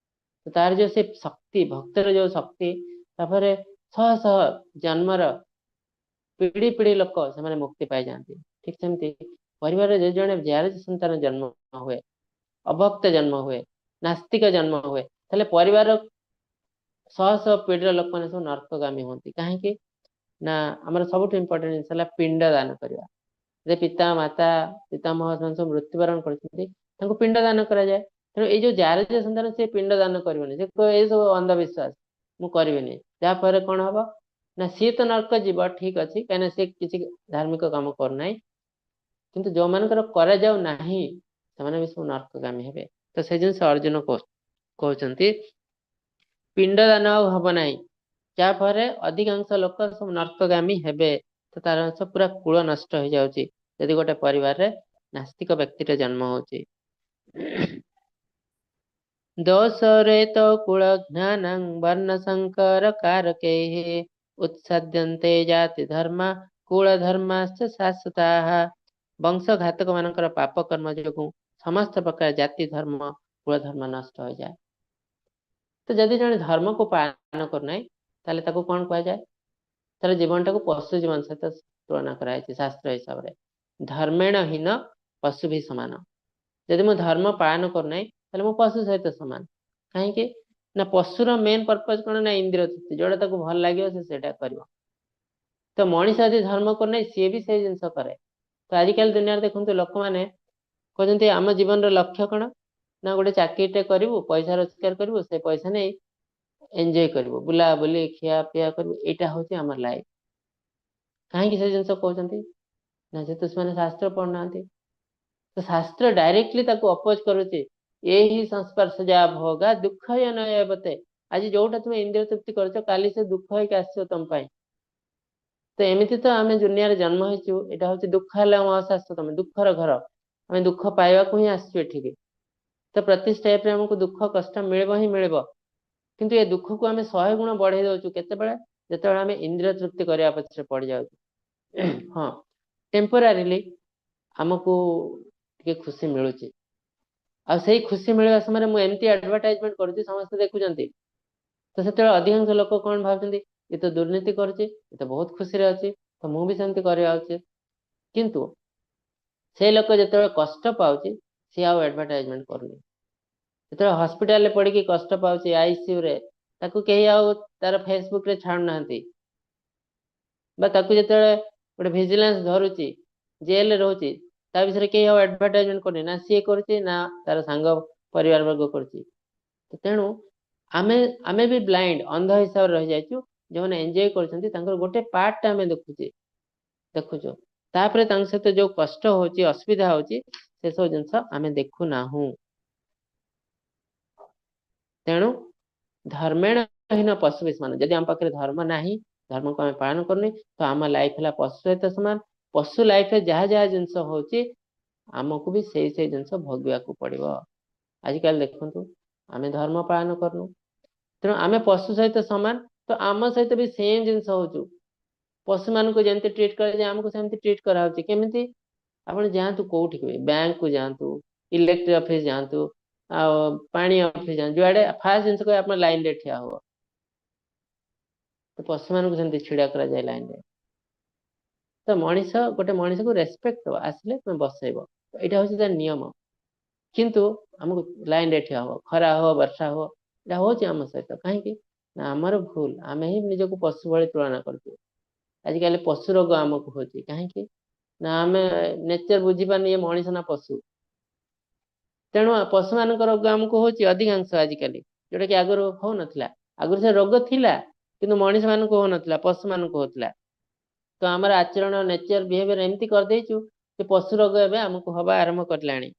ତ ତାର ଯୋଉ ସେ ଶକ୍ତି, ଭକ୍ତର ଯୋଉ ଶକ୍ତି, ତାପରେ ଶହ ଶହ ଜନ୍ମର ପିଢି ପିଢି ଲୋକ ସେମାନେ ମୁକ୍ତି ପାଇଯାଆନ୍ତି। ଠିକ ସେମିତି ପରିବାରରେ ଯଦି ଜଣେ ଜାରଜ ସନ୍ତାନ ଜନ୍ମ ହୁଏ, ଅଭକ୍ତ ଜନ୍ମ ହୁଏ, ନାସ୍ତିକ ଜନ୍ମ ହୁଏ, ତାହେଲେ ପରିବାର ଶହ ଶହ ପିଢିର ଲୋକମାନେ ସବୁ ନର୍କଗାମୀ ହୁଅନ୍ତି। କାହିଁକି ନା ଆମର ସବୁଠୁ ଇମ୍ପୋର୍ଟାଣ୍ଟ ଜିନିଷ ହେଲା ପିଣ୍ଡ ଦାନ କରିବା। ଯେ ପିତା ମାତା ପିତାମହ ସେମାନେ ସବୁ ମୃତ୍ୟୁବରଣ କରିଛନ୍ତି, ତାଙ୍କୁ ପିଣ୍ଡ ଦାନ କରାଯାଏ। ତେଣୁ ଏଇ ଯୋଉ ଜାରଜ ସନ୍ତାନ, ସେ ପିଣ୍ଡ ଦାନ କରିବନି, ସେ ଏଇ ସବୁ ଅନ୍ଧବିଶ୍ୱାସ ମୁଁ କରିବିନି। ଯାହା ଫଳରେ କଣ ହବ ନା ସିଏ ତ ନର୍କ ଯିବ, ଠିକ ଅଛି, କାହିଁକିନା ସିଏ କିଛି ଧାର୍ମିକ କାମ କରୁନାହିଁ। କିନ୍ତୁ ଯୋଉମାନଙ୍କର କରାଯାଉ ନାହିଁ, ସେମାନେ ବି ସବୁ ନର୍କଗାମୀ ହେବେ। ତ ସେ ଜିନିଷ ଅର୍ଜୁନ କହୁଛନ୍ତି, ପିଣ୍ଡ ଦାନ ଆଉ ହବ ନାହିଁ, ଯାହା ଫଳରେ ଅଧିକାଂଶ ଲୋକ ସବୁ ନର୍କଗାମୀ ହେବେ। ତ ତାର ଅଂଶ ପୁରା କୂଳ ନଷ୍ଟ ହେଇଯାଉଛି ଯଦି ଗୋଟେ ପରିବାରରେ ନାସ୍ତିକ ବ୍ୟକ୍ତିଟେ ଜନ୍ମ ହଉଛି। ଦୋଷରେତ କୁଳ ଜ୍ଞାନଂ ବର୍ଣ୍ଣ ସଂକର କାରକୈଃ ଉତ୍ସଦ୍ୟନ୍ତେ ଜାତି ଧର୍ମ କୁଳ ଧର୍ମାଶ୍ଚ ଶାଶ୍ୱତାଃ। ବଂଶ ଘାତକ ମାନଙ୍କର ପାପ କର୍ମ ଯୋଗୁଁ ସମସ୍ତ ପ୍ରକାର ଜାତି ଧର୍ମ, କୁଳ ଧର୍ମ ନଷ୍ଟ ହୋଇଯାଏ। ତ ଯଦି ଜଣେ ଧର୍ମକୁ ପାଳନ କରୁନାହିଁ, ତାହେଲେ ତାକୁ କଣ କୁହାଯାଏ? ତାର ଜୀବନଟାକୁ ପଶୁ ଜୀବନ ସହିତ ତୁଳନା କରାଯାଇଛି ଶାସ୍ତ୍ର ହିସାବରେ। ଧର୍ମେଣ ହୀନ ପଶୁ ବି ସମାନ। ଯଦି ମୁଁ ଧର୍ମ ପାଳନ କରୁନାହିଁ, ତାହେଲେ ମୁଁ ପଶୁ ସହିତ ସମାନ। କାହିଁକି ନା ପଶୁର ମେନ୍ ପର୍ପଜ କଣ ନା ଇନ୍ଦ୍ରିୟ ତୃପ୍ତି, ଯୋଉଟା ତାକୁ ଭଲ ଲାଗିବ ସେ ସେଇଟା କରିବ। ତ ମଣିଷ ଯଦି ଧର୍ମ କରୁନାହିଁ, ସିଏ ବି ସେଇ ଜିନିଷ କରେ। ତ ଆଜିକାଲି ଦୁନିଆରେ ଦେଖନ୍ତୁ, ଲୋକମାନେ କହୁଛନ୍ତି ଆମ ଜୀବନର ଲକ୍ଷ୍ୟ କଣ ନା ଗୋଟେ ଚାକିରିଟେ କରିବୁ, ପଇସା ରୋଜଗାର କରିବୁ, ସେ ପଇସା ନେଇ ଏନ୍ଜୟ କରିବୁ, ବୁଲାବୁଲି ଖିଆ ପିଆ କରିବୁ, ଏଇଟା ହଉଛି ଆମର ଲାଇଫ। କାହିଁକି ସେ ଜିନିଷ କହୁଛନ୍ତି ନା ଯେହେତୁ ସେମାନେ ଶାସ୍ତ୍ର ପଢୁନାହାନ୍ତି। ତ ଶାସ୍ତ୍ର ଡାଇରେକ୍ଟଲି ତାକୁ ଅପୋଜ କରୁଛି। ଏହି ସଂସ୍ପର୍ଶ ଯା ଭୋଗା ଦୁଃଖ ନୟବତେ। ଆଜି ଯୋଉଟା ତୁମେ ଇନ୍ଦ୍ରିୟ ତୃପ୍ତି କରୁଛ, କାଲି ସେ ଦୁଃଖ ହେଇକି ଆସିବ ତମ ପାଇଁ। ତ ଏମିତି ତ ଆମେ ଦୁନିଆରେ ଜନ୍ମ ହେଇଛୁ, ଏଇଟା ହଉଛି ଦୁଃଖ ହେଲା ଅଶାଶ୍ୱତ, ତମେ ଦୁଃଖର ଘର, ଆମେ ଦୁଃଖ ପାଇବାକୁ ହିଁ ଆସିଛୁ ଏଠିକି। ତ ପ୍ରତି ଷ୍ଟେପରେ ଆମକୁ ଦୁଃଖ କଷ୍ଟ ମିଳିବ ହିଁ ମିଳିବ। କିନ୍ତୁ ଏ ଦୁଃଖକୁ ଆମେ 100 ଗୁଣ ବଢେଇ ଦଉଛୁ କେତେବେଳେ? ଯେତେବେଳେ ଆମେ ଇନ୍ଦ୍ରିୟ ତୃପ୍ତି କରିବା ପଛରେ ପଡିଯାଉଛୁ। ହଁ, ଟେମ୍ପୋରାରିଲି ଆମକୁ ଟିକେ ଖୁସି ମିଳୁଛି, ଆଉ ସେଇ ଖୁସି ମିଳିବା ସମୟରେ ମୁଁ ଏମିତି ଆଡଭର୍ଟାଇଜମେଣ୍ଟ କରୁଛି, ସମସ୍ତେ ଦେଖୁଛନ୍ତି। ତ ସେତେବେଳେ ଅଧିକାଂଶ ଲୋକ କଣ ଭାବୁଛନ୍ତି? ଏ ତ ଦୁର୍ନୀତି କରୁଛି, ଏ ତ ବହୁତ ଖୁସିରେ ଅଛି, ତ ମୁଁ ବି ସେମିତି କରିବା ଉଚିତ। କିନ୍ତୁ ସେ ଲୋକ ଯେତେବେଳେ କଷ୍ଟ ପାଉଛି, ସିଏ ଆଉ ଆଡଭର୍ଟାଇଜମେଣ୍ଟ କରୁନି। ଯେତେବେଳେ ହସ୍ପିଟାଲରେ ପଡିକି କଷ୍ଟ ପାଉଛି ଆଇସିୟୁ ରେ, ତାକୁ କେହି ଆଉ ତାର ଫେସବୁକ ରେ ଛାଡୁନାହାନ୍ତି। ବା ତାକୁ ଯେତେବେଳେ ଗୋଟେ ଭିଜିଲାନ୍ସ ଧରୁଛି, ଜେଲରେ ରହୁଛି, ତା ବିଷୟରେ କେହି ଆଉ ଆଡଭର୍ଟାଇଜମେଣ୍ଟ କରୁନି, ନା ସିଏ କରୁଛି ନା ତାର ସାଙ୍ଗ ପରିବାର ବର୍ଗ କରୁଛି। ତେଣୁ ଆମେ ବି ବ୍ଲାଇଣ୍ଡ, ଅନ୍ଧ ହିସାବରେ ରହିଯାଇଛୁ। ଯୋଉମାନେ ଏନ୍ଜୟ କରୁଛନ୍ତି, ତାଙ୍କର ଗୋଟେ ପାର୍ଟଟା ଆମେ ଦେଖୁଛୁ, ତାପରେ ତାଙ୍କ ସହିତ ଯୋଉ କଷ୍ଟ ହଉଛି, ଅସୁବିଧା ହଉଛି, ସେସବୁ ଜିନିଷ ଆମେ ଦେଖୁନାହୁଁ। ତେଣୁ ଧର୍ମେଣ ଧର୍ମହୀନ ପଶୁ ବି ସମାନ। ଯଦି ଆମ ପାଖରେ ଧର୍ମ ନାହିଁ, ଧର୍ମକୁ ଆମେ ପାଳନ କରୁନି, ତ ଆମ ଲାଇଫ ହେଲା ପଶୁ ସହିତ ସମାନ। ପଶୁ ଲାଇଫରେ ଯାହା ଯାହା ଜିନିଷ ହଉଛି ଆମକୁ ବି ସେଇ ସେଇ ଜିନିଷ ଭୋଗିବାକୁ ପଡିବ। ଆଜିକାଲି ଦେଖନ୍ତୁ ଆମେ ଧର୍ମ ପାଳନ କରୁନୁ, ତେଣୁ ଆମେ ପଶୁ ସହିତ ସମାନ। ତ ଆମ ସହିତ ବି ସେମ୍ ଜିନିଷ ହଉଛୁ। ପଶୁମାନଙ୍କୁ ଯେମିତି ଟ୍ରିଟ୍ କରାଯାଏ ଆମକୁ ସେମିତି ଟ୍ରିଟ୍ କରାହଉଛି। କେମିତି? ଆପଣ ଯାଆନ୍ତୁ କୋଉଠିକି ବି, ବ୍ୟାଙ୍କକୁ ଯାଆନ୍ତୁ, ଇଲେକ୍ଟ୍ରିକ ଅଫିସ ଯାଆନ୍ତୁ, ଆଉ ପାଣି ଅଫିସ ଯାଆନ୍ତୁ, ଯୁଆଡେ ଫାଷ୍ଟ ଜିନିଷ କହିବେ ଆପଣ ଲାଇନରେ ଠିଆ ହୁଅ। ତ ପଶୁମାନଙ୍କୁ ସେମିତି ଛିଡା କରାଯାଏ ଲାଇନରେ। ତ ମଣିଷ ଗୋଟେ ମଣିଷକୁ ରେସପେକ୍ଟ ଦବ, ଆସିଲେ ତୁମେ ବସେଇବ, ଏଇଟା ହଉଛି ତାର ନିୟମ। କିନ୍ତୁ ଆମକୁ ଲାଇନରେ ଠିଆ ହବ, ଖରା ହବ ବର୍ଷା ହବ, ଏଇଟା ହଉଛି ଆମ ସହିତ। କାହିଁକି ନା ଆମର ଭୁଲ, ଆମେ ହିଁ ନିଜକୁ ପଶୁ ଭଳି ତୁଳନା କରୁଛୁ। ଆଜିକାଲି ପଶୁ ରୋଗ ଆମକୁ ହଉଛି, କାହିଁକି ନା ଆମେ ନେଚର ବୁଝିପାରୁନି ଇଏ ମଣିଷ ନା ପଶୁ। ତେଣୁ ପଶୁମାନଙ୍କ ରୋଗ ଆମକୁ ହଉଛି ଅଧିକାଂଶ ଆଜିକାଲି, ଯୋଉଟା କି ଆଗରୁ ହଉନଥିଲା। ଆଗରୁ ସେ ରୋଗ ଥିଲା କିନ୍ତୁ ମଣିଷ ମାନଙ୍କୁ ହଉନଥିଲା, ପଶୁମାନଙ୍କୁ ହଉଥିଲା। ତ ଆମର ଆଚରଣ, ନେଚର, ବିହେଭିୟର ଏମିତି କରିଦେଇଛୁ ଯେ ପଶୁ ରୋଗ ଏବେ ଆମକୁ ହବା ଆରମ୍ଭ କରିଲାଣି।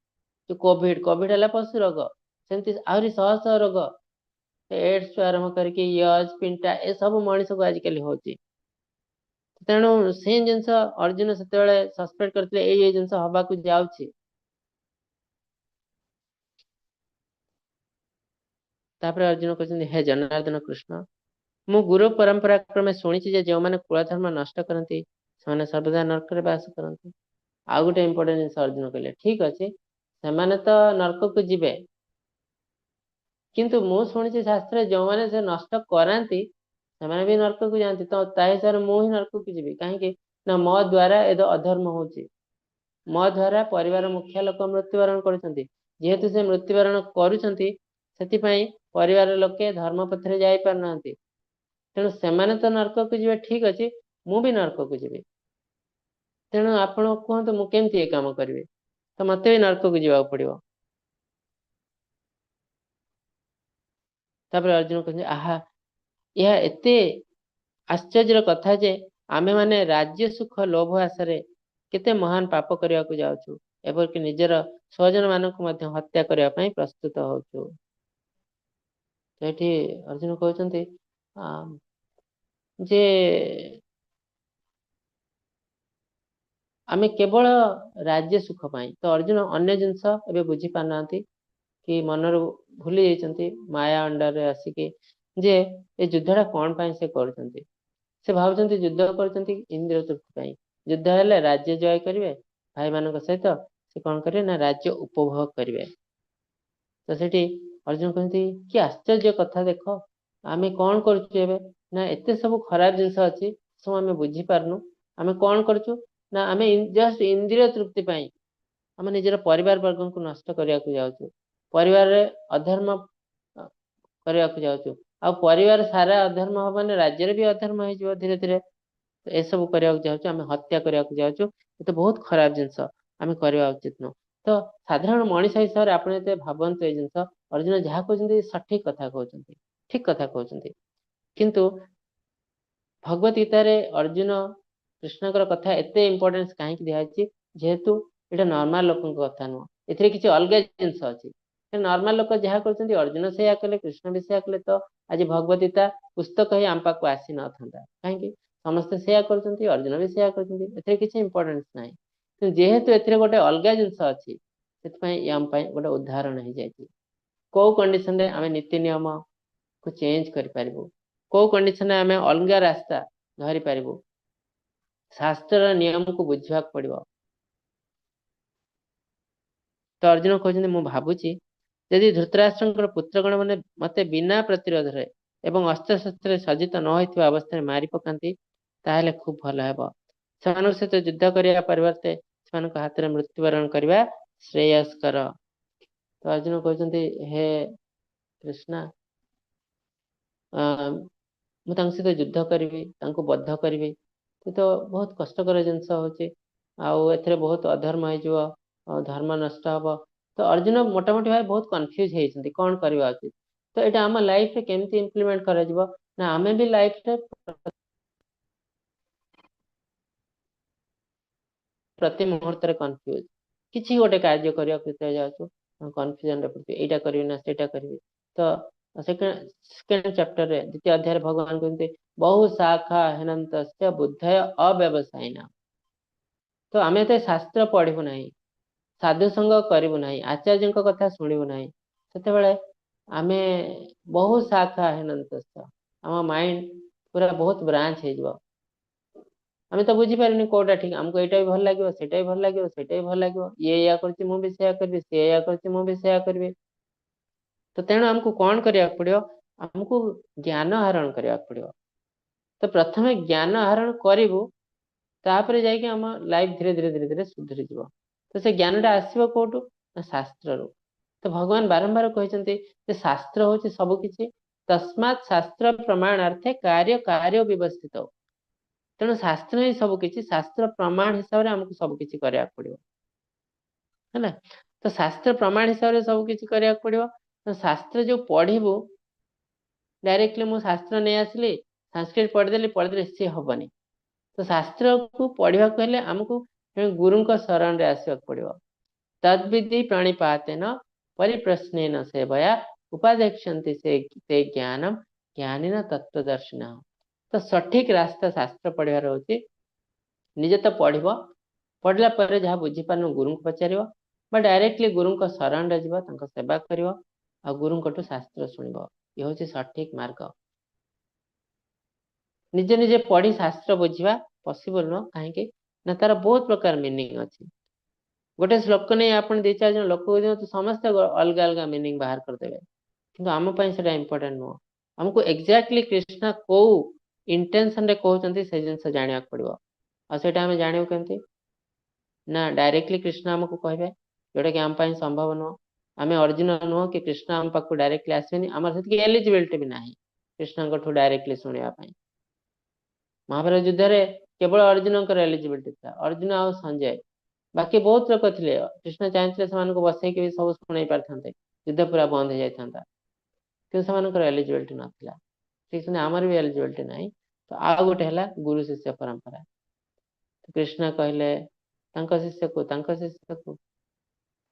ଯୋଉ କୋଭିଡ, କୋଭିଡ ହେଲା ପଶୁ ରୋଗ, ସେମିତି ଆହୁରି ଶହ ଶହ ରୋଗ, ଏଡ୍ସ ଆରମ୍ଭ କରିକି ୟଜ, ପିଣ୍ଟା, ଏସବୁ ମଣିଷକୁ ଆଜିକାଲି ହଉଛି। ତେଣୁ ସେଇ ଜିନିଷ ଅର୍ଜୁନ ସେତେବେଳେ ସସ୍ପେକ୍ଟ କରିଥିଲେ ଏଇ ଏଇ ଜିନିଷ ହବାକୁ ଯାଉଛି। ତାପରେ ଅର୍ଜୁନ କହୁଛନ୍ତି, ହେ ଜନାର୍ଦ୍ଦନ କୃଷ୍ଣ, ମୁଁ ଗୁରୁ ପରମ୍ପରା କ୍ରମେ ଶୁଣିଛି ଯେ ଯେଉଁମାନେ କୁଳଧର୍ମ ନଷ୍ଟ କରନ୍ତି ସେମାନେ ସର୍ବଦା ନର୍କରେ ବାସ କରନ୍ତି। ଆଉ ଗୋଟେ ଇମ୍ପୋର୍ଟାଣ୍ଟ ଜିନିଷ ଅର୍ଜୁନ କହିଲେ, ଠିକ ଅଛି ସେମାନେ ତ ନର୍କକୁ ଯିବେ, କିନ୍ତୁ ମୁଁ ଶୁଣିଛି ଶାସ୍ତ୍ରରେ ଯେଉଁମାନେ ସେ ନଷ୍ଟ କରାନ୍ତି ସେମାନେ ବି ନର୍କକୁ ଯାଆନ୍ତି। ତ ତା ହିସାବରେ ମୁଁ ହିଁ ନର୍କକୁ ଯିବି। କାହିଁକି ନା ମୋ ଦ୍ଵାରା ଏ ଅଧର୍ମ ହଉଛି, ମୋ ଦ୍ଵାରା ପରିବାର ମୁଖ୍ୟ ଲୋକ ମୃତ୍ୟୁବରଣ କରୁଛନ୍ତି। ଯେହେତୁ ସେ ମୃତ୍ୟୁବରଣ କରୁଛନ୍ତି ସେଥିପାଇଁ ପରିବାର ଲୋକେ ଧର୍ମ ପଥରେ ଯାଇପାରୁନାହାନ୍ତି। ତେଣୁ ସେମାନେ ତ ନର୍କକୁ ଯିବେ, ଠିକ ଅଛି, ମୁଁ ବି ନର୍କକୁ ଯିବି। ତେଣୁ ଆପଣ କୁହନ୍ତୁ ମୁଁ କେମିତି ଏ କାମ କରିବି? ତ ମତେ ବି ନର୍କକୁ ଯିବାକୁ ପଡିବ। ତାପରେ ଅର୍ଜୁନ କହୁଛନ୍ତି, ଆହା, ଏହା ଏତେ ଆଶ୍ଚର୍ଯ୍ୟର କଥା ଯେ ଆମେମାନେ ରାଜ୍ୟ ସୁଖ ଲୋଭ ଆଶାରେ କେତେ ମହାନ ପାପ କରିବାକୁ ଯାଉଛୁ, ଏପରିକି ନିଜର ସ୍ୱଜନ ମାନଙ୍କୁ ମଧ୍ୟ ହତ୍ୟା କରିବା ପାଇଁ ପ୍ରସ୍ତୁତ ହଉଛୁ। ଏଠି ଅର୍ଜୁନ କହୁଛନ୍ତି ଯେ ଆମେ କେବଳ ରାଜ୍ୟ ସୁଖ ପାଇଁ। ତ ଅର୍ଜୁନ ଅନ୍ୟ ଜିନିଷ ଏବେ ବୁଝି ପାରୁନାହାନ୍ତି କି ମନରୁ ଭୁଲି ଯାଇଛନ୍ତି ମାୟା ଅଣ୍ଡରରେ ଆସିକି ଯେ ଏ ଯୁଦ୍ଧଟା କଣ ପାଇଁ ସେ କରୁଛନ୍ତି। ସେ ଭାବୁଛନ୍ତି ଯୁଦ୍ଧ କରୁଛନ୍ତି ଇନ୍ଦ୍ରିୟ ତୃପ୍ତି ପାଇଁ, ଯୁଦ୍ଧ ହେଲେ ରାଜ୍ୟ ଜୟ କରିବେ, ଭାଇମାନଙ୍କ ସହିତ ସେ କଣ କରିବେ ନା ରାଜ୍ୟ ଉପଭୋଗ କରିବେ। ତ ସେଠି ଅର୍ଜୁନ କହନ୍ତି କି ଆଶ୍ଚର୍ଯ୍ୟ କଥା, ଦେଖ ଆମେ କଣ କରୁଛୁ ଏବେ ନା ଏତେ ସବୁ ଖରାପ ଜିନିଷ ଅଛି ସବୁ ଆମେ ବୁଝିପାରୁନୁ। ଆମେ କଣ କରୁଛୁ ନା ଆମେ ଜଷ୍ଟ ଇନ୍ଦ୍ରିୟ ତୃପ୍ତି ପାଇଁ ଆମେ ନିଜର ପରିବାର ବର୍ଗଙ୍କୁ ନଷ୍ଟ କରିବାକୁ ଯାଉଛୁ, ପରିବାରରେ ଅଧର୍ମ କରିବାକୁ ଯାଉଛୁ। ଆଉ ପରିବାର ସାରା ଅଧର୍ମ ହବ ମାନେ ରାଜ୍ୟରେ ବି ଅଧର୍ମ ହେଇଯିବ ଧୀରେ ଧୀରେ। ଏସବୁ କରିବାକୁ ଯାଉଛୁ, ଆମେ ହତ୍ୟା କରିବାକୁ ଯାଉଛୁ। ଏ ତ ବହୁତ ଖରାପ ଜିନିଷ, ଆମେ କରିବା ଉଚିତ ନୁହଁ। ତ ସାଧାରଣ ମଣିଷ ହିସାବରେ ଆପଣ ଯେତେ ଭାବନ୍ତୁ ଏଇ ଜିନିଷ, ଅର୍ଜୁନ ଯାହା କହୁଛନ୍ତି ସଠିକ କଥା କହୁଛନ୍ତି, ଠିକ କଥା କହୁଛନ୍ତି। କିନ୍ତୁ ଭଗବତ ଗୀତାରେ ଅର୍ଜୁନ କୃଷ୍ଣଙ୍କର କଥା ଏତେ ଇମ୍ପୋର୍ଟାନ୍ସ କାହିଁକି ଦିଆଯାଇଛି, ଯେହେତୁ ଏଇଟା ନର୍ମାଲ ଲୋକଙ୍କ କଥା ନୁହଁ, ଏଥିରେ କିଛି ଅଲଗା ଜିନିଷ ଅଛି। ନର୍ମାଲ ଲୋକ ଯାହା କରୁଛନ୍ତି ଅର୍ଜୁନ ସେଇଆ କଲେ, କୃଷ୍ଣ ବି ସେଇଆ କଲେ, ତ ଆଜି ଭଗବତ ଗୀତା ପୁସ୍ତକ ହିଁ ଆମ ପାଖକୁ ଆସି ନଥାନ୍ତା। କାହିଁକି? ସମସ୍ତେ ସେଇଆ କରୁଛନ୍ତି, ଅର୍ଜୁନ ବି ସେଇଆ କରୁଛନ୍ତି, ଏଥିରେ କିଛି ଇମ୍ପୋର୍ଟାନ୍ସ ନାହିଁ। କିନ୍ତୁ ଯେହେତୁ ଏଥିରେ ଗୋଟେ ଅଲଗା ଜିନିଷ ଅଛି, ସେଥିପାଇଁ ଇଏ ଆମ ପାଇଁ ଗୋଟେ ଉଦାହରଣ ହେଇଯାଇଛି। କୋଉ କଣ୍ଡିସନରେ ଆମେ ନୀତି ନିୟମକୁ ଚେଞ୍ଜ କରିପାରିବୁ, କୋଉ କଣ୍ଡିସନରେ ଆମେ ଅଲଗା ରାସ୍ତା ଧରିପାରିବୁ, ଶାସ୍ତ୍ରର ନିୟମକୁ ବୁଝିବାକୁ ପଡିବ। ତ ଅର୍ଜୁନ କହୁଛନ୍ତି ମୁଁ ଭାବୁଛି ଯଦି ଧୃତରାଷ୍ଟ୍ରଙ୍କର ପୁତ୍ରଗଣ ମାନେ ମତେ ବିନା ପ୍ରତିରୋଧରେ ଏବଂ ଅସ୍ତ୍ରଶସ୍ତ୍ରରେ ସଜ୍ଜିତ ନ ହୋଇଥିବା ଅବସ୍ଥାରେ ମାରି ପକାନ୍ତି ତାହେଲେ ଖୁବ ଭଲ ହେବ। ସେମାନଙ୍କ ସହିତ ଯୁଦ୍ଧ କରିବା ପରିବର୍ତ୍ତେ ସେମାନଙ୍କ ହାତରେ ମୃତ୍ୟୁବରଣ କରିବା ଶ୍ରେୟସ୍କର। ତ ଅର୍ଜୁନ କହୁଛନ୍ତି ହେ କୃଷ୍ଣ, ମୁଁ ତାଙ୍କ ସହିତ ଯୁଦ୍ଧ କରିବି, ତାଙ୍କୁ ବଦ୍ଧ କରିବି, ତ ବହୁତ କଷ୍ଟକର ଜିନିଷ ହଉଛି, ଆଉ ଏଥିରେ ବହୁତ ଅଧର୍ମ ହେଇଯିବ, ଆଉ ଧର୍ମ ନଷ୍ଟ ହବ। ତ ଅର୍ଜୁନ ମୋଟାମୋଟି ଭାବେ ବହୁତ କନଫ୍ୟୁଜ ହେଇଛନ୍ତି କଣ କରିବା ଉଚିତ। ତ ଏଇଟା ଆମ ଲାଇଫରେ କେମିତି ଇମ୍ପ୍ଲିମେଣ୍ଟ କରାଯିବ ନା ଆମେ ବି ଲାଇଫରେ ପ୍ରତି ମୁହୂର୍ତ୍ତରେ କନଫ୍ୟୁଜ, କିଛି ଗୋଟେ କାର୍ଯ୍ୟ କରିବାକୁ ଯେତେବେଳେ ଯାଉଛୁ କନଫ୍ୟୁଜନରେ ପଡୁଛୁ, ଏଇଟା କରିବି ନା ସେଇଟା କରିବି। ତ ସେକେଣ୍ଡ ଚାପ୍ଟରରେ, ଦ୍ୱିତୀୟ ଅଧ୍ୟାୟରେ ଭଗବାନ କୁହନ୍ତି, ବହୁ ଶାଖା ହେନନ୍ତସ୍ୟ ବୁଦ୍ଧୟ ଅବ୍ୟବସାୟିନା। ତ ଆମେ ଏତେ ଶାସ୍ତ୍ର ପଢିବୁ ନାହିଁ, ସାଧୁ ସଙ୍ଗ କରିବୁ ନାହିଁ, ଆଚାର୍ଯ୍ୟଙ୍କ କଥା ଶୁଣିବୁ ନାହିଁ, ସେତେବେଳେ ଆମେ ବହୁ ଶାଖା ହେନନ୍ତସ୍ୟ, ଆମ ମାଇଣ୍ଡ ପୁରା ବହୁତ ବ୍ରାଞ୍ଚ ହେଇଯିବ। ଆମେ ତ ବୁଝିପାରିନି କୋଉଟା ଠିକ। ଆମକୁ ଏଇଟା ବି ଭଲ ଲାଗିବ, ସେଇଟା ବି ଭଲ ଲାଗିବ, ସେଇଟା ବି ଭଲ ଲାଗିବ। ଇଏ ଏଇଆ କରୁଛି, ମୁଁ ବି ସେଇଆ କରିବି। ସିଏ ଏଇଆ କରୁଛି, ମୁଁ ବି ସେଇଆ କରିବି। ତ ତେଣୁ ଆମକୁ କଣ କରିବାକୁ ପଡିବ? ଆମକୁ ଜ୍ଞାନ ଆହରଣ କରିବାକୁ ପଡିବ। ତ ପ୍ରଥମେ ଜ୍ଞାନ ଆହରଣ କରିବୁ, ତାପରେ ଯାଇକି ଆମ ଲାଇଫ ଧୀରେ ଧୀରେ ଧୀରେ ଧୀରେ ସୁଧୁରିଯିବ। ତ ସେ ଜ୍ଞାନଟା ଆସିବ କୋଉଠୁ? ନା ଶାସ୍ତ୍ରରୁ। ତ ଭଗବାନ ବାରମ୍ବାର କହିଛନ୍ତି ଯେ ଶାସ୍ତ୍ର ହଉଛି ସବୁ କିଛି। ତସ୍ମାତ୍ ଶାସ୍ତ୍ର ପ୍ରମାଣାର୍ଥେ କାର୍ଯ୍ୟ କାର୍ଯ୍ୟ ବ୍ୟବସ୍ଥିତ। ତେଣୁ ଶାସ୍ତ୍ର ହିଁ ସବୁ କିଛି। ଶାସ୍ତ୍ର ପ୍ରମାଣ ହିସାବରେ ଆମକୁ ସବୁ କିଛି କରିବାକୁ ପଡିବ, ହେଲା। ତ ଶାସ୍ତ୍ର ପ୍ରମାଣ ହିସାବରେ ସବୁ କିଛି କରିବାକୁ ପଡିବ। ତ ଶାସ୍ତ୍ର ଯୋଉ ପଢିବୁ, ଡାଇରେକ୍ଟଲି ମୁଁ ଶାସ୍ତ୍ର ନେଇ ଆସିଲି, ସାଂସ୍କ୍ରିଟ ପଢିଦେଲି ପଢିଦେଲି, ସିଏ ହବନି। ତ ଶାସ୍ତ୍ରକୁ ପଢିବାକୁ ହେଲେ ଆମକୁ ଜଣେ ଗୁରୁଙ୍କ ଶରଣରେ ଆସିବାକୁ ପଡିବ। ତଦ୍ବିଧି ପ୍ରଣିପାତେନ ପରିପ୍ରଶ୍ନେନ ସେବୟା ଉପାଦେକ୍ଷ୍ୟନ୍ତି ସେ ସେ ଜ୍ଞାନମ ଜ୍ଞାନିନ ତତ୍ତ୍ୱଦର୍ଶିନ। ତ ସଠିକ ରାସ୍ତା ଶାସ୍ତ୍ର ପଢିବାର ହଉଛି, ନିଜେ ତ ପଢିବ, ପଢିଲା ପରେ ଯାହା ବୁଝିପାରୁନ ଗୁରୁଙ୍କୁ ପଚାରିବ ବା ଡାଇରେକ୍ଟଲି ଗୁରୁଙ୍କ ଶରଣରେ ଯିବ, ତାଙ୍କ ସେବା କରିବ ଆଉ ଗୁରୁଙ୍କଠୁ ଶାସ୍ତ୍ର ଶୁଣିବ। ଇଏ ହଉଛି ସଠିକ ମାର୍ଗ। ନିଜେ ନିଜେ ପଢି ଶାସ୍ତ୍ର ବୁଝିବା ପସିବଲ ନୁହଁ। କାହିଁକି ନା ତାର ବହୁତ ପ୍ରକାର ମିନିଂ ଅଛି। ଗୋଟେ ଶ୍ଲୋକ ନେଇ ଆପଣ ଦି ଚାରି ଜଣ ଲୋକକୁ ଦିଅନ୍ତୁ, ସମସ୍ତେ ଅଲଗା ଅଲଗା ମିନିଂ ବାହାର କରିଦେବେ। କିନ୍ତୁ ଆମ ପାଇଁ ସେଟା ଇମ୍ପୋର୍ଟାଣ୍ଟ ନୁହଁ। ଆମକୁ ଏକ୍ଜାକ୍ଟଲି କୃଷ୍ଣ କୋଉ ଇଣ୍ଟେନସନରେ କହୁଛନ୍ତି, ସେ ଜିନିଷ ଜାଣିବାକୁ ପଡିବ। ଆଉ ସେଇଟା ଆମେ ଜାଣିବୁ କେମିତି? ନା ଡାଇରେକ୍ଟଲି କୃଷ୍ଣ ଆମକୁ କହିବେ, ଯୋଉଟା କି ଆମ ପାଇଁ ସମ୍ଭବ ନୁହଁ। ଆମେ ଅର୍ଜୁନ ନୁହଁ କି କୃଷ୍ଣ ଆମ ପାଖକୁ ଡାଇରେକ୍ଟଲି ଆସିବେନି। ଆମର ସେତିକି ଏଲିଜିବିଲିଟି ବି ନାହିଁ କୃଷ୍ଣଙ୍କଠୁ ଡାଇରେକ୍ଟଲି ଶୁଣିବା ପାଇଁ। ମହାଭାରତ ଯୁଦ୍ଧରେ କେବଳ ଅର୍ଜୁନଙ୍କର ଏଲିଜିବିଲିଟି ଥିଲା, ଅର୍ଜୁନ ଆଉ ସଞ୍ଜୟ। ବାକି ବହୁତ ଲୋକ ଥିଲେ, କୃଷ୍ଣ ଚାହିଁଥିଲେ ସେମାନଙ୍କୁ ବସେଇକି ବି ସବୁ ଶୁଣେଇ ପାରିଥାନ୍ତେ, ଯୁଦ୍ଧ ପୁରା ବନ୍ଦ ହେଇଯାଇଥାନ୍ତା, କିନ୍ତୁ ସେମାନଙ୍କର ଏଲିଜିବିଲିଟି ନଥିଲା। ଠିକ ସେମିତି ଆମର ବି ଏଲିଜିବିଲିଟି ନାହିଁ। ତ ଆଉ ଗୋଟେ ହେଲା ଗୁରୁ ଶିଷ୍ୟ ପରମ୍ପରା। କୃଷ୍ଣ କହିଲେ ତାଙ୍କ ଶିଷ୍ୟକୁ, ତାଙ୍କ ଶିଷ୍ୟକୁ,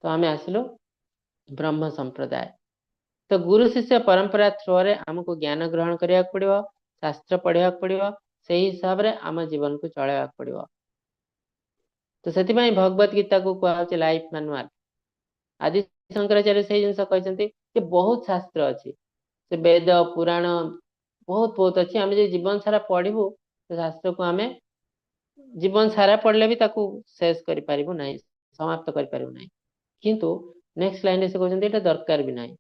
ତ ଆମେ ଆସିଲୁ ବ୍ରହ୍ମ ସମ୍ପ୍ରଦାୟ। ତ ଗୁରୁ ଶିଷ୍ୟ ପରମ୍ପରା ଥ୍ରୋରେ ଆମକୁ ଜ୍ଞାନ ଗ୍ରହଣ କରିବାକୁ ପଡିବ, ଶାସ୍ତ୍ର ପଢିବାକୁ ପଡିବ, ସେଇ ହିସାବରେ ଆମ ଜୀବନକୁ ଚଳେଇବାକୁ ପଡିବ। ତ ସେଥିପାଇଁ ଭଗବତ ଗୀତାକୁ କୁହାହଉଛି ଲାଇଫ ମାନୁଆଲ। ଆଦି ଶଙ୍କରାଚାର୍ଯ୍ୟ ସେଇ ଜିନିଷ କହିଛନ୍ତି ଯେ ବହୁତ ଶାସ୍ତ୍ର ଅଛି, ସେ ବେଦ ପୁରାଣ ବହୁତ ବହୁତ ଅଛି। ଆମେ ଯଦି ଜୀବନ ସାରା ପଢିବୁ ସେ ଶାସ୍ତ୍ରକୁ, ଆମେ ଜୀବନ ସାରା ପଢିଲେ ବି ତାକୁ ଶେଷ କରିପାରିବୁ ନାହିଁ, ସମାପ୍ତ କରିପାରିବୁ ନାହିଁ। କିନ୍ତୁ ନେକ୍ସଟ ଲାଇନରେ ସେ କହୁଛନ୍ତି ଏଇଟା ଦରକାର ବି ନାହିଁ।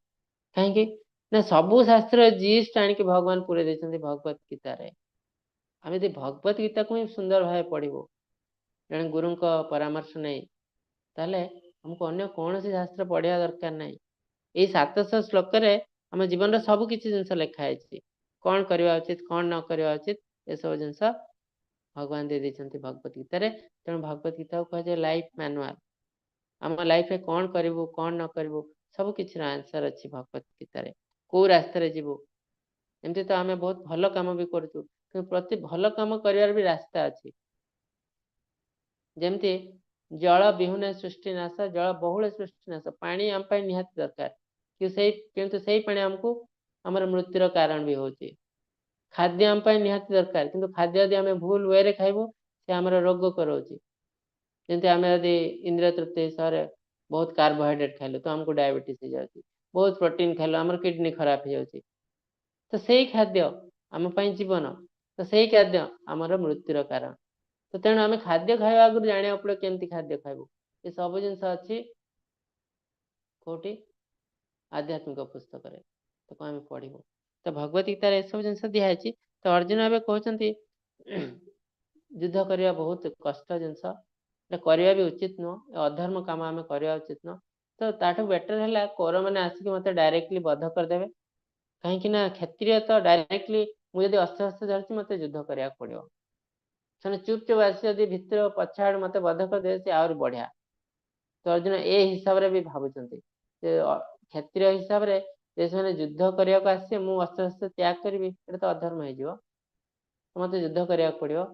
କାହିଁକି ନା ସବୁ ଶାସ୍ତ୍ର ଜିଷ୍ଟ ଆଣିକି ଭଗବାନ ପୁରେଇ ଦେଇଛନ୍ତି ଭଗବତ ଗୀତାରେ। ଆମେ ଯଦି ଭଗବତ ଗୀତାକୁ ହିଁ ସୁନ୍ଦର ଭାବେ ପଢିବୁ ଜଣେ ଗୁରୁଙ୍କ ପରାମର୍ଶ ନେଇ, ତାହେଲେ ଆମକୁ ଅନ୍ୟ କୌଣସି ଶାସ୍ତ୍ର ପଢିବା ଦରକାର ନାହିଁ। ଏଇ 700 ଶ୍ଲୋକରେ ଆମ ଜୀବନର ସବୁ କିଛି ଜିନିଷ ଲେଖା ହେଇଛି। କଣ କରିବା ଉଚିତ, କଣ ନ କରିବା ଉଚିତ, ଏସବୁ ଜିନିଷ ଭଗବାନ ଦେଇ ଦେଇଛନ୍ତି ଭଗବତ ଗୀତାରେ। ତେଣୁ ଭଗବତ ଗୀତାକୁ କୁହାଯାଏ ଲାଇଫ ମାନୁଆଲ। ଆମ ଲାଇଫରେ କଣ କରିବୁ, କଣ ନ କରିବୁ, ସବୁ କିଛିର ଆନ୍ସର ଅଛି ଭଗବତ ଗୀତାରେ। କୋଉ ରାସ୍ତାରେ ଯିବୁ। ଏମିତି ତ ଆମେ ବହୁତ ଭଲ କାମ ବି କରୁଛୁ, କିନ୍ତୁ ପ୍ରତି ଭଲ କାମ କରିବାର ବି ରାସ୍ତା ଅଛି। ଯେମିତି ଜଳ ବିହୁନେ ସୃଷ୍ଟି ନାଶ, ଜଳ ବହୁଳ ସୃଷ୍ଟି ନାଶ। ପାଣି ଆମ ପାଇଁ ନିହାତି ଦରକାର, କିନ୍ତୁ ସେଇ ପାଣି ଆମକୁ ଆମର ମୃତ୍ୟୁର କାରଣ ବି ହଉଛି। ଖାଦ୍ୟ ଆମ ପାଇଁ ନିହାତି ଦରକାର, କିନ୍ତୁ ଖାଦ୍ୟ ଯଦି ଆମେ ଭୁଲ ୱେରେ ଖାଇବୁ, ସେ ଆମର ରୋଗ କରାଉଛି। ଯେମିତି ଆମେ ଯଦି ଇନ୍ଦ୍ରିୟ ତୃପ୍ତି ହିସାବରେ ବହୁତ କାର୍ବୋହାଇଡ୍ରେଟ ଖାଇଲୁ ତ ଆମକୁ ଡାଇବେଟିସ୍ ହେଇଯାଉଛି, ବହୁତ ପ୍ରୋଟିନ ଖାଇଲୁ ଆମର କିଡନୀ ଖରାପ ହେଇଯାଉଛି। ତ ସେଇ ଖାଦ୍ୟ ଆମ ପାଇଁ ଜୀବନ, ତ ସେଇ ଖାଦ୍ୟ ଆମର ମୃତ୍ୟୁର କାରଣ। ତ ତେଣୁ ଆମେ ଖାଦ୍ୟ ଖାଇବା ଆଗରୁ ଜାଣିବାକୁ ପଡିବ କେମିତି ଖାଦ୍ୟ ଖାଇବୁ। ଏ ସବୁ ଜିନିଷ ଅଛି କୋଉଠି? ଆଧ୍ୟାତ୍ମିକ ପୁସ୍ତକରେ, ତାକୁ ଆମେ ପଢିବୁ। ତ ଭଗବତ ଗୀତାରେ ଏସବୁ ଜିନିଷ ଦିଆହେଇଛି। ତ ଅର୍ଜୁନ ଏବେ କହୁଛନ୍ତି ଯୁଦ୍ଧ କରିବା ବହୁତ କଷ୍ଟ ଜିନିଷ, ଏଟା କରିବା ବି ଉଚିତ ନୁହଁ, ଏ ଅଧର୍ମ କାମ ଆମେ କରିବା ଉଚିତ ନୁହଁ। ତ ତାଠୁ ବେଟର ହେଲା କୌରବ ମାନେ ଆସିକି ମତେ ଡାଇରେକ୍ଟଲି ବଧ କରିଦେବେ। କାହିଁକି ନା କ୍ଷତ୍ରିୟ ତ ଡାଇରେକ୍ଟଲି ମୁଁ ଯଦି ଅସ୍ତ୍ର ଶସ୍ତ୍ର ଧରିଛି ମତେ ଯୁଦ୍ଧ କରିବାକୁ ପଡିବ। ସେମାନେ ଚୁପଚାପ ଆସି ଯଦି ଭିତର ପଛ ଆଡୁ ମତେ ବଧ କରିଦେବେ, ସେ ଆହୁରି ବଢିଆ। ତ ଅର୍ଜୁନ ଏ ହିସାବରେ ବି ଭାବୁଛନ୍ତି ଯେ କ୍ଷତ୍ରିୟ ହିସାବରେ ଯେ ସେମାନେ ଯୁଦ୍ଧ କରିବାକୁ ଆସିବେ, ମୁଁ ଅସ୍ତ୍ର ଶସ୍ତ୍ର ତ୍ୟାଗ କରିବି, ଏଇଟା ତ ଅଧର୍ମ ହେଇଯିବ, ମତେ ଯୁଦ୍ଧ କରିବାକୁ ପଡିବ।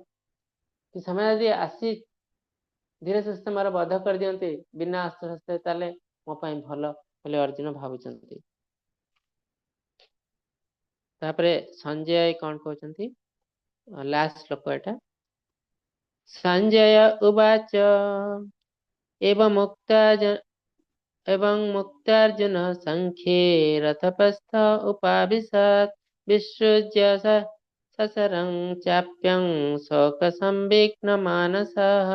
କି ସେମାନେ ଯଦି ଆସି ଧୀରେ ସୁସ୍ଥେ ମୋର ବଧ କରିଦିଅନ୍ତି ବିନା ଅସ୍ତ୍ର ଶସ୍ତ୍ର, ତାହେଲେ ମୋ ପାଇଁ ଭଲ ବୋଲି ଅର୍ଜୁନ ଭାବୁଛନ୍ତି। ତାପରେ ସଞ୍ଜୟ କଣ କହୁଛନ୍ତି, ଲାଷ୍ଟ ଶ୍ଲୋକ ଏଟା। ସଞ୍ଜୟ ଉବାଚ ଏବଂ ମୁକ୍ତା ଏବଂ ମୁକ୍ତାର୍ଜୁନ ସଂଖ୍ୟେ ରଥପସ୍ଥ ଉପାବିଶତ୍ ବିସୃଜ୍ୟ ସସରଂ ଚାପ୍ୟଂ ଶୋକ ସଂବିଘ୍ନ ମାନସଃ।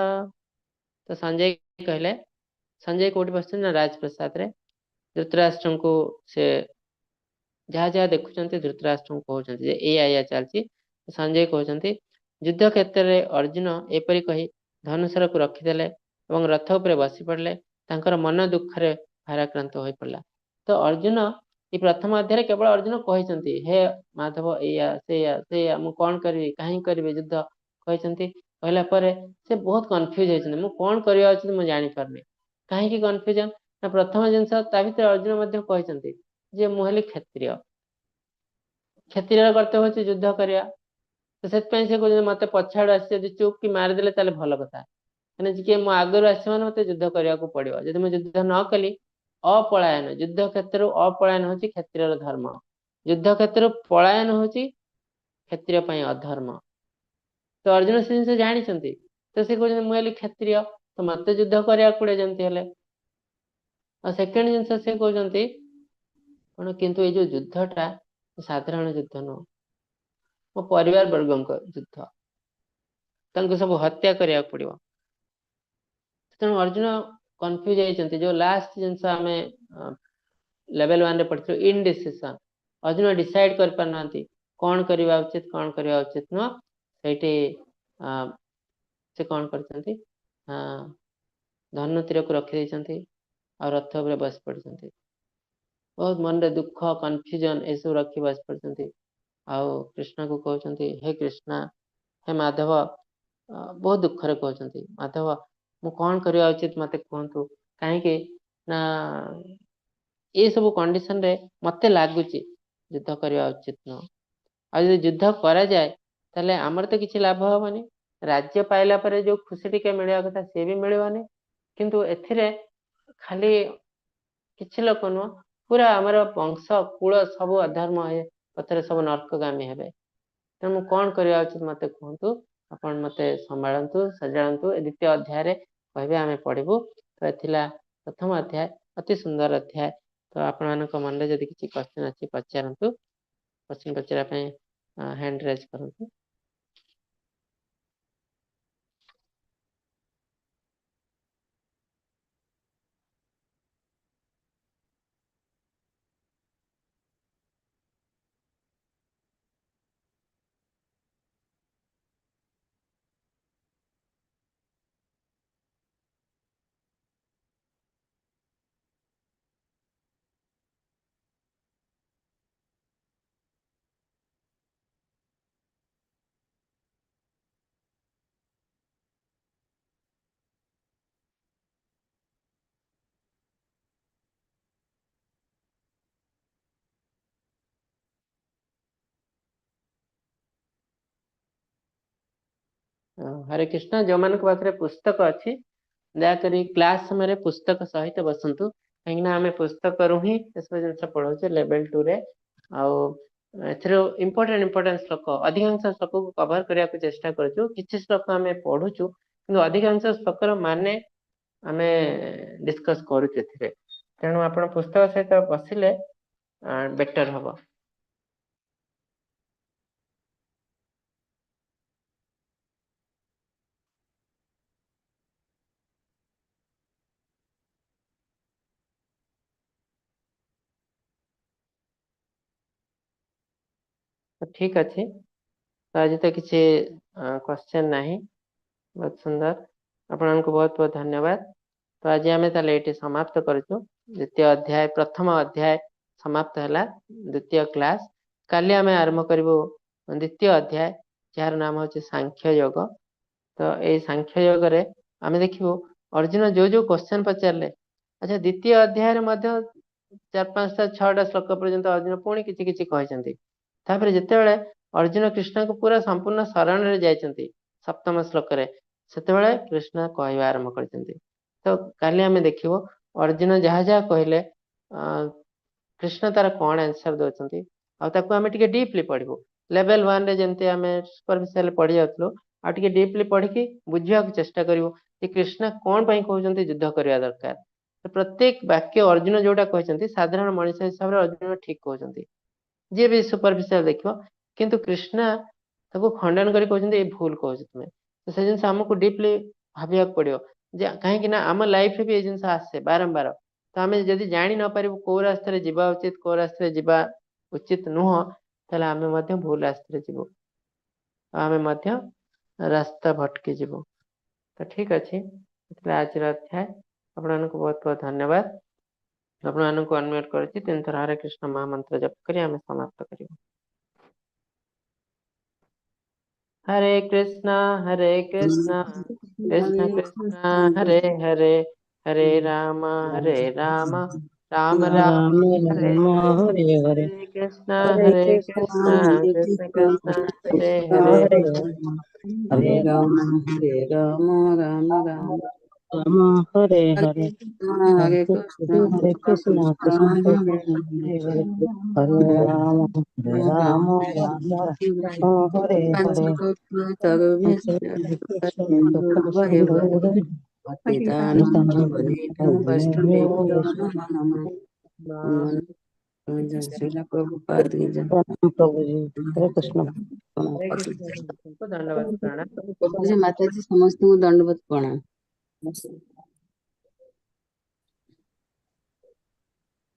ତ ସଞ୍ଜୟ କହିଲେ, ସଞ୍ଜୟ କୋଉଠି ବସିଛନ୍ତି ନା ରାଜପ୍ରସାଦରେ। ଧୃତରାଷ୍ଟ୍ରଙ୍କୁ ସେ ଯାହା ଯାହା ଦେଖୁଛନ୍ତି ଧୃତରାଷ୍ଟ୍ରଙ୍କୁ କହୁଛନ୍ତି ଯେ ଏଇଆ ଏଇଆ ଚାଲିଛି। ସଞ୍ଜୟ କହୁଛନ୍ତି ଯୁଦ୍ଧ କ୍ଷେତ୍ରରେ ଅର୍ଜୁନ ଏପରି କହି ଧନୁଶରକୁ ରଖିଦେଲେ ଏବଂ ରଥ ଉପରେ ବସି ପଡ଼ିଲେ। ତାଙ୍କର ମନ ଦୁଃଖରେ ଭାରାକ୍ରାନ୍ତ ହୋଇ ପଡ଼ିଲା। ତ ଅର୍ଜୁନ ଏଇ ପ୍ରଥମ ଅଧ୍ୟାୟରେ କେବଳ ଅର୍ଜୁନ କହିଛନ୍ତି, ହେ ମାଧବ ଏଇଆ ସେଇଆ ସେଇଆ, ମୁଁ କଣ କରିବି, କାହିଁକି କରିବି ଯୁଦ୍ଧ କହିଛନ୍ତି। କହିଲା ପରେ ସେ ବହୁତ କନଫ୍ୟୁଜ ହେଇଛନ୍ତି, ମୁଁ କଣ କରିବା ଉଚିତ ମୁଁ ଜାଣିପାରୁନି। କାହିଁକି କନଫ୍ୟୁଜନ ନା, ପ୍ରଥମ ଜିନିଷ ତା ଭିତରେ ଅର୍ଜୁନ ମଧ୍ୟ କହିଛନ୍ତି ଯେ ମୁଁ ହେଲି କ୍ଷତ୍ରିୟ, କ୍ଷତ୍ରିୟର କର୍ତ୍ତବ୍ୟ ହଉଛି ଯୁଦ୍ଧ କରିବା। ତ ସେଥିପାଇଁ ସେ କହୁଛନ୍ତି ମତେ ପଛଆଡୁ ଆସି ଯଦି ଚୁପ୍ କି ମାରିଦେଲେ ତାହେଲେ ଭଲ କଥା, କାହିଁକିନା କିଏ ମୋ ଆଗରୁ ଆସିବ ମାନେ ମତେ ଯୁଦ୍ଧ କରିବାକୁ ପଡିବ। ଯଦି ମୁଁ ଯୁଦ୍ଧ ନ କଲି, ଅପଳାୟନ, ଯୁଦ୍ଧ କ୍ଷେତ୍ରରୁ ଅପଳାୟନ ହଉଛି କ୍ଷତ୍ରିୟର ଧର୍ମ, ଯୁଦ୍ଧ କ୍ଷେତ୍ରରୁ ପଳାୟନ ହଉଛି କ୍ଷତ୍ରିୟ ପାଇଁ ଅଧର୍ମ। ତ ଅର୍ଜୁନ ସେ ଜିନିଷ ଜାଣିଛନ୍ତି। ତ ସେ କହୁଛନ୍ତି ମୁଁ ହେଲି କ୍ଷତ୍ରିୟ, ତ ମତେ ଯୁଦ୍ଧ କରିବାକୁ ପଡିବ ଯେମିତି ହେଲେ। ଆଉ ସେକେଣ୍ଡ ଜିନିଷ ସେ କହୁଛନ୍ତି କଣ, କିନ୍ତୁ ଏଇ ଯୋଉ ଯୁଦ୍ଧଟା ସାଧାରଣ ଯୁଦ୍ଧ ନୁହଁ, ମୋ ପରିବାର ବର୍ଗଙ୍କ ଯୁଦ୍ଧ, ତାଙ୍କୁ ସବୁ ହତ୍ୟା କରିବାକୁ ପଡିବ। ତେଣୁ ଅର୍ଜୁନ କନଫ୍ୟୁଜ ହେଇଛନ୍ତି। ଯୋଉ ଲାଷ୍ଟ ଜିନିଷ ଆମେ ଲେଭେଲ 1 ରେ ପଢିଥିଲୁ, ଇନଡିସିସନ, ଅର୍ଜୁନ ଡିସାଇଡ କରିପାରୁନାହାନ୍ତି କଣ କରିବା ଉଚିତ କଣ କରିବା ଉଚିତ ନୁହଁ। ସେଇଠି ସେ କଣ କରିଛନ୍ତି, ଧନୁ ତୀରକୁ ରଖିଦେଇଛନ୍ତି ଆଉ ରଥ ଉପରେ ବସି ପଡିଛନ୍ତି। ବହୁତ ମନରେ ଦୁଃଖ, କନଫ୍ୟୁଜନ ଏସବୁ ରଖି ବସି ପଡିଛନ୍ତି। ଆଉ କୃଷ୍ଣକୁ କହୁଛନ୍ତି, ହେ କୃଷ୍ଣ, ହେ ମାଧବ, ବହୁତ ଦୁଃଖରେ କହୁଛନ୍ତି, ମାଧବ ମୁଁ କଣ କରିବା ଉଚିତ ମତେ କୁହନ୍ତୁ। କାହିଁକି ନା ଏସବୁ କଣ୍ଡିସନରେ ମତେ ଲାଗୁଛି ଯୁଦ୍ଧ କରିବା ଉଚିତ ନୁହଁ। ଆଉ ଯଦି ଯୁଦ୍ଧ କରାଯାଏ ତାହେଲେ ଆମର ତ କିଛି ଲାଭ ହବନି, ରାଜ୍ୟ ପାଇଲା ପରେ ଯୋଉ ଖୁସି ଟିକେ ମିଳିବା କଥା ସିଏ ବି ମିଳିବନି। କିନ୍ତୁ ଏଥିରେ ଖାଲି କିଛି ଲୋକ ନୁହଁ, ପୁରା ଆମର ବଂଶ କୂଳ ସବୁ ଅଧର୍ମ ପଥରେ ସବୁ ନର୍କଗାମୀ ହେବେ। ତେଣୁ ମୁଁ କଣ କରିବା ଉଚିତ ମତେ କୁହନ୍ତୁ, ଆପଣ ମତେ ସମ୍ଭାଳନ୍ତୁ, ସଜାଡ଼ନ୍ତୁ। ଏ ଦ୍ୱିତୀୟ ଅଧ୍ୟାୟରେ କହିବେ, ଆମେ ପଢିବୁ। ତ ଏ ଥିଲା ପ୍ରଥମ ଅଧ୍ୟାୟ, ଅତି ସୁନ୍ଦର ଅଧ୍ୟାୟ। ତ ଆପଣମାନଙ୍କ ମନରେ ଯଦି କିଛି କ୍ୱେଶ୍ଚନ ଅଛି ପଚାରନ୍ତୁ, କ୍ୱେଶ୍ଚନ ପଚାରିବା ପାଇଁ ହ୍ୟାଣ୍ଡ ରେଜ୍ କରନ୍ତୁ। ହରେ କୃଷ୍ଣ। ଯୋଉମାନଙ୍କ ପାଖରେ ପୁସ୍ତକ ଅଛି ଦୟାକରି କ୍ଲାସ ସମୟରେ ପୁସ୍ତକ ସହିତ ବସନ୍ତୁ, କାହିଁକିନା ଆମେ ପୁସ୍ତକରୁ ହିଁ ଏସବୁ ଜିନିଷ ପଢଉଛେ ଲେଭେଲ 2 ରେ। ଆଉ ଏଥିରୁ ଇମ୍ପୋର୍ଟାଣ୍ଟ ଇମ୍ପୋର୍ଟାଣ୍ଟ ଶ୍ଲୋକ, ଅଧିକାଂଶ ଶ୍ଲୋକକୁ କଭର କରିବାକୁ ଚେଷ୍ଟା କରୁଛୁ। କିଛି ଶ୍ଲୋକ ଆମେ ପଢୁଛୁ, କିନ୍ତୁ ଅଧିକାଂଶ ଶ୍ଲୋକର ମାନେ ଆମେ ଡିସ୍କସ କରୁଛୁ ଏଥିରେ। ତେଣୁ ଆପଣ ପୁସ୍ତକ ସହିତ ବସିଲେ ବେଟର ହବ। ଠିକ ଅଛି, ତ ଆଜି ତ କିଛି କ୍ୱେଶ୍ଚନ ନାହିଁ। ବହୁତ ସୁନ୍ଦର, ଆପଣଙ୍କୁ ବହୁତ ବହୁତ ଧନ୍ୟବାଦ। ତ ଆଜି ଆମେ ତାହେଲେ ଏଇଠି ସମାପ୍ତ କରୁଛୁ। ଦ୍ୱିତୀୟ ଅଧ୍ୟାୟ, ପ୍ରଥମ ଅଧ୍ୟାୟ ସମାପ୍ତ ହେଲା, ଦ୍ୱିତୀୟ କ୍ଲାସ। କାଲି ଆମେ ଆରମ୍ଭ କରିବୁ ଦ୍ୱିତୀୟ ଅଧ୍ୟାୟ, ଯାହାର ନାମ ହଉଛି ସାଂଖ୍ୟ ଯୋଗ। ତ ଏଇ ସାଂଖ୍ୟ ଯୋଗରେ ଆମେ ଦେଖିବୁ ଅର୍ଜୁନ ଯୋଉ ଯୋଉ କ୍ୱେଶ୍ଚନ ପଚାରିଲେ। ଆଚ୍ଛା, ଦ୍ୱିତୀୟ ଅଧ୍ୟାୟରେ ମଧ୍ୟ 4 5ଟା 6ଟା ଶ୍ଲୋକ ପର୍ଯ୍ୟନ୍ତ ଅର୍ଜୁନ ପୁଣି କିଛି କିଛି କହିଛନ୍ତି। ତାପରେ ଯେତେବେଳେ ଅର୍ଜୁନ କୃଷ୍ଣଙ୍କୁ ପୁରା ସମ୍ପୂର୍ଣ୍ଣ ଶରଣରେ ଯାଇଛନ୍ତି ସପ୍ତମ ଶ୍ଲୋକରେ, ସେତେବେଳେ କୃଷ୍ଣ କହିବା ଆରମ୍ଭ କରିଛନ୍ତି। ତ କାଲି ଆମେ ଦେଖିବୁ ଅର୍ଜୁନ ଯାହା ଯାହା କହିଲେ, କୃଷ୍ଣ ତାର କଣ ଆନ୍ସର ଦଉଛନ୍ତି, ଆଉ ତାକୁ ଆମେ ଟିକେ ଡିପଲି ପଢିବୁ। ଲେଭେଲ 1ରେ ଯେମିତି ଆମେ ସୁପରଫିସିଆଲ ପଢି ଯାଉଥିଲୁ, ଆଉ ଟିକେ ଡିପଲି ପଢିକି ବୁଝିବାକୁ ଚେଷ୍ଟା କରିବୁ ଯେ କୃଷ୍ଣ କଣ ପାଇଁ କହୁଛନ୍ତି ଯୁଦ୍ଧ କରିବା ଦରକାର। ପ୍ରତ୍ୟେକ ବାକ୍ୟ ଅର୍ଜୁନ ଯୋଉଟା କହିଛନ୍ତି, ସାଧାରଣ ମଣିଷ ହିସାବରେ ଅର୍ଜୁନ ଠିକ କହୁଛନ୍ତି, ଯିଏ ବି ସୁପରଫିସିଆଲ ଦେଖିବ। କିନ୍ତୁ କୃଷ୍ଣ ତାକୁ ଖଣ୍ଡନ କରି କହୁଛନ୍ତି, ଏ ଭୁଲ କହୁଛ ତୁମେ। ତ ସେ ଜିନିଷ ଆମକୁ ଡିପଲି ଭାବିବାକୁ ପଡିବ ଯେ କାହିଁକି ନା ଆମ ଲାଇଫରେ ବି ଏଇ ଜିନିଷ ଆସେ ବାରମ୍ବାର। ତ ଆମେ ଯଦି ଜାଣି ନ ପାରିବୁ କୋଉ ରାସ୍ତାରେ ଯିବା ଉଚିତ, କୋଉ ରାସ୍ତାରେ ଯିବା ଉଚିତ ନୁହଁ, ତାହେଲେ ଆମେ ମଧ୍ୟ ଭୁଲ ରାସ୍ତାରେ ଯିବୁ, ଆମେ ମଧ୍ୟ ରାସ୍ତା ଭଟକି ଯିବୁ। ତ ଠିକ ଅଛି, ଆଜିର ଅଧ୍ୟାୟ। ଆପଣମାନଙ୍କୁ ବହୁତ ବହୁତ ଧନ୍ୟବାଦ। ଆପଣମାନଙ୍କୁ ଅନମ୍ୟୁଟ କରୁଛି, ତିନିଥର ହରେ କୃଷ୍ଣ ମହାମନ୍ତ୍ର ଜପ କରି ଆମେ ସମାପ୍ତ କରିବୁ। ହରେ କୃଷ୍ଣ ହରେ କୃଷ୍ଣ କୃଷ୍ଣ କୃଷ୍ଣ ହରେ ହରେ, ହରେ ରାମ ହରେ ରାମ ରାମ ରାମ ହରେ ହରେ, ହରେ କୃଷ୍ଣ ହରେ କୃଷ୍ଣ କୃଷ୍ଣ କୃଷ୍ଣ ହରେ ହରେ, ହରେ ରାମ ହରେ ରାମ ରାମ ରାମ ରାମ ହରେ ହରେ, ହରେ କୃଷ୍ଣ ହରେ କୃଷ୍ଣ କୃଷ୍ଣ କୃଷ୍ଣ ହରେ ହରେ, ହରେ ରାମ ହରେ ରାମ ରାମ ରାମ ହରେ ହରେ। ପ୍ରଭୁଜୀ, ହରେ କୃଷ୍ଣ। ହରେ କୃଷ୍ଣ। ଦଣ୍ଡବତ ପ୍ରଣାମ। ମାତାଜୀ, ସମସ୍ତଙ୍କୁ ଦଣ୍ଡବତ ପ୍ରଣାମ।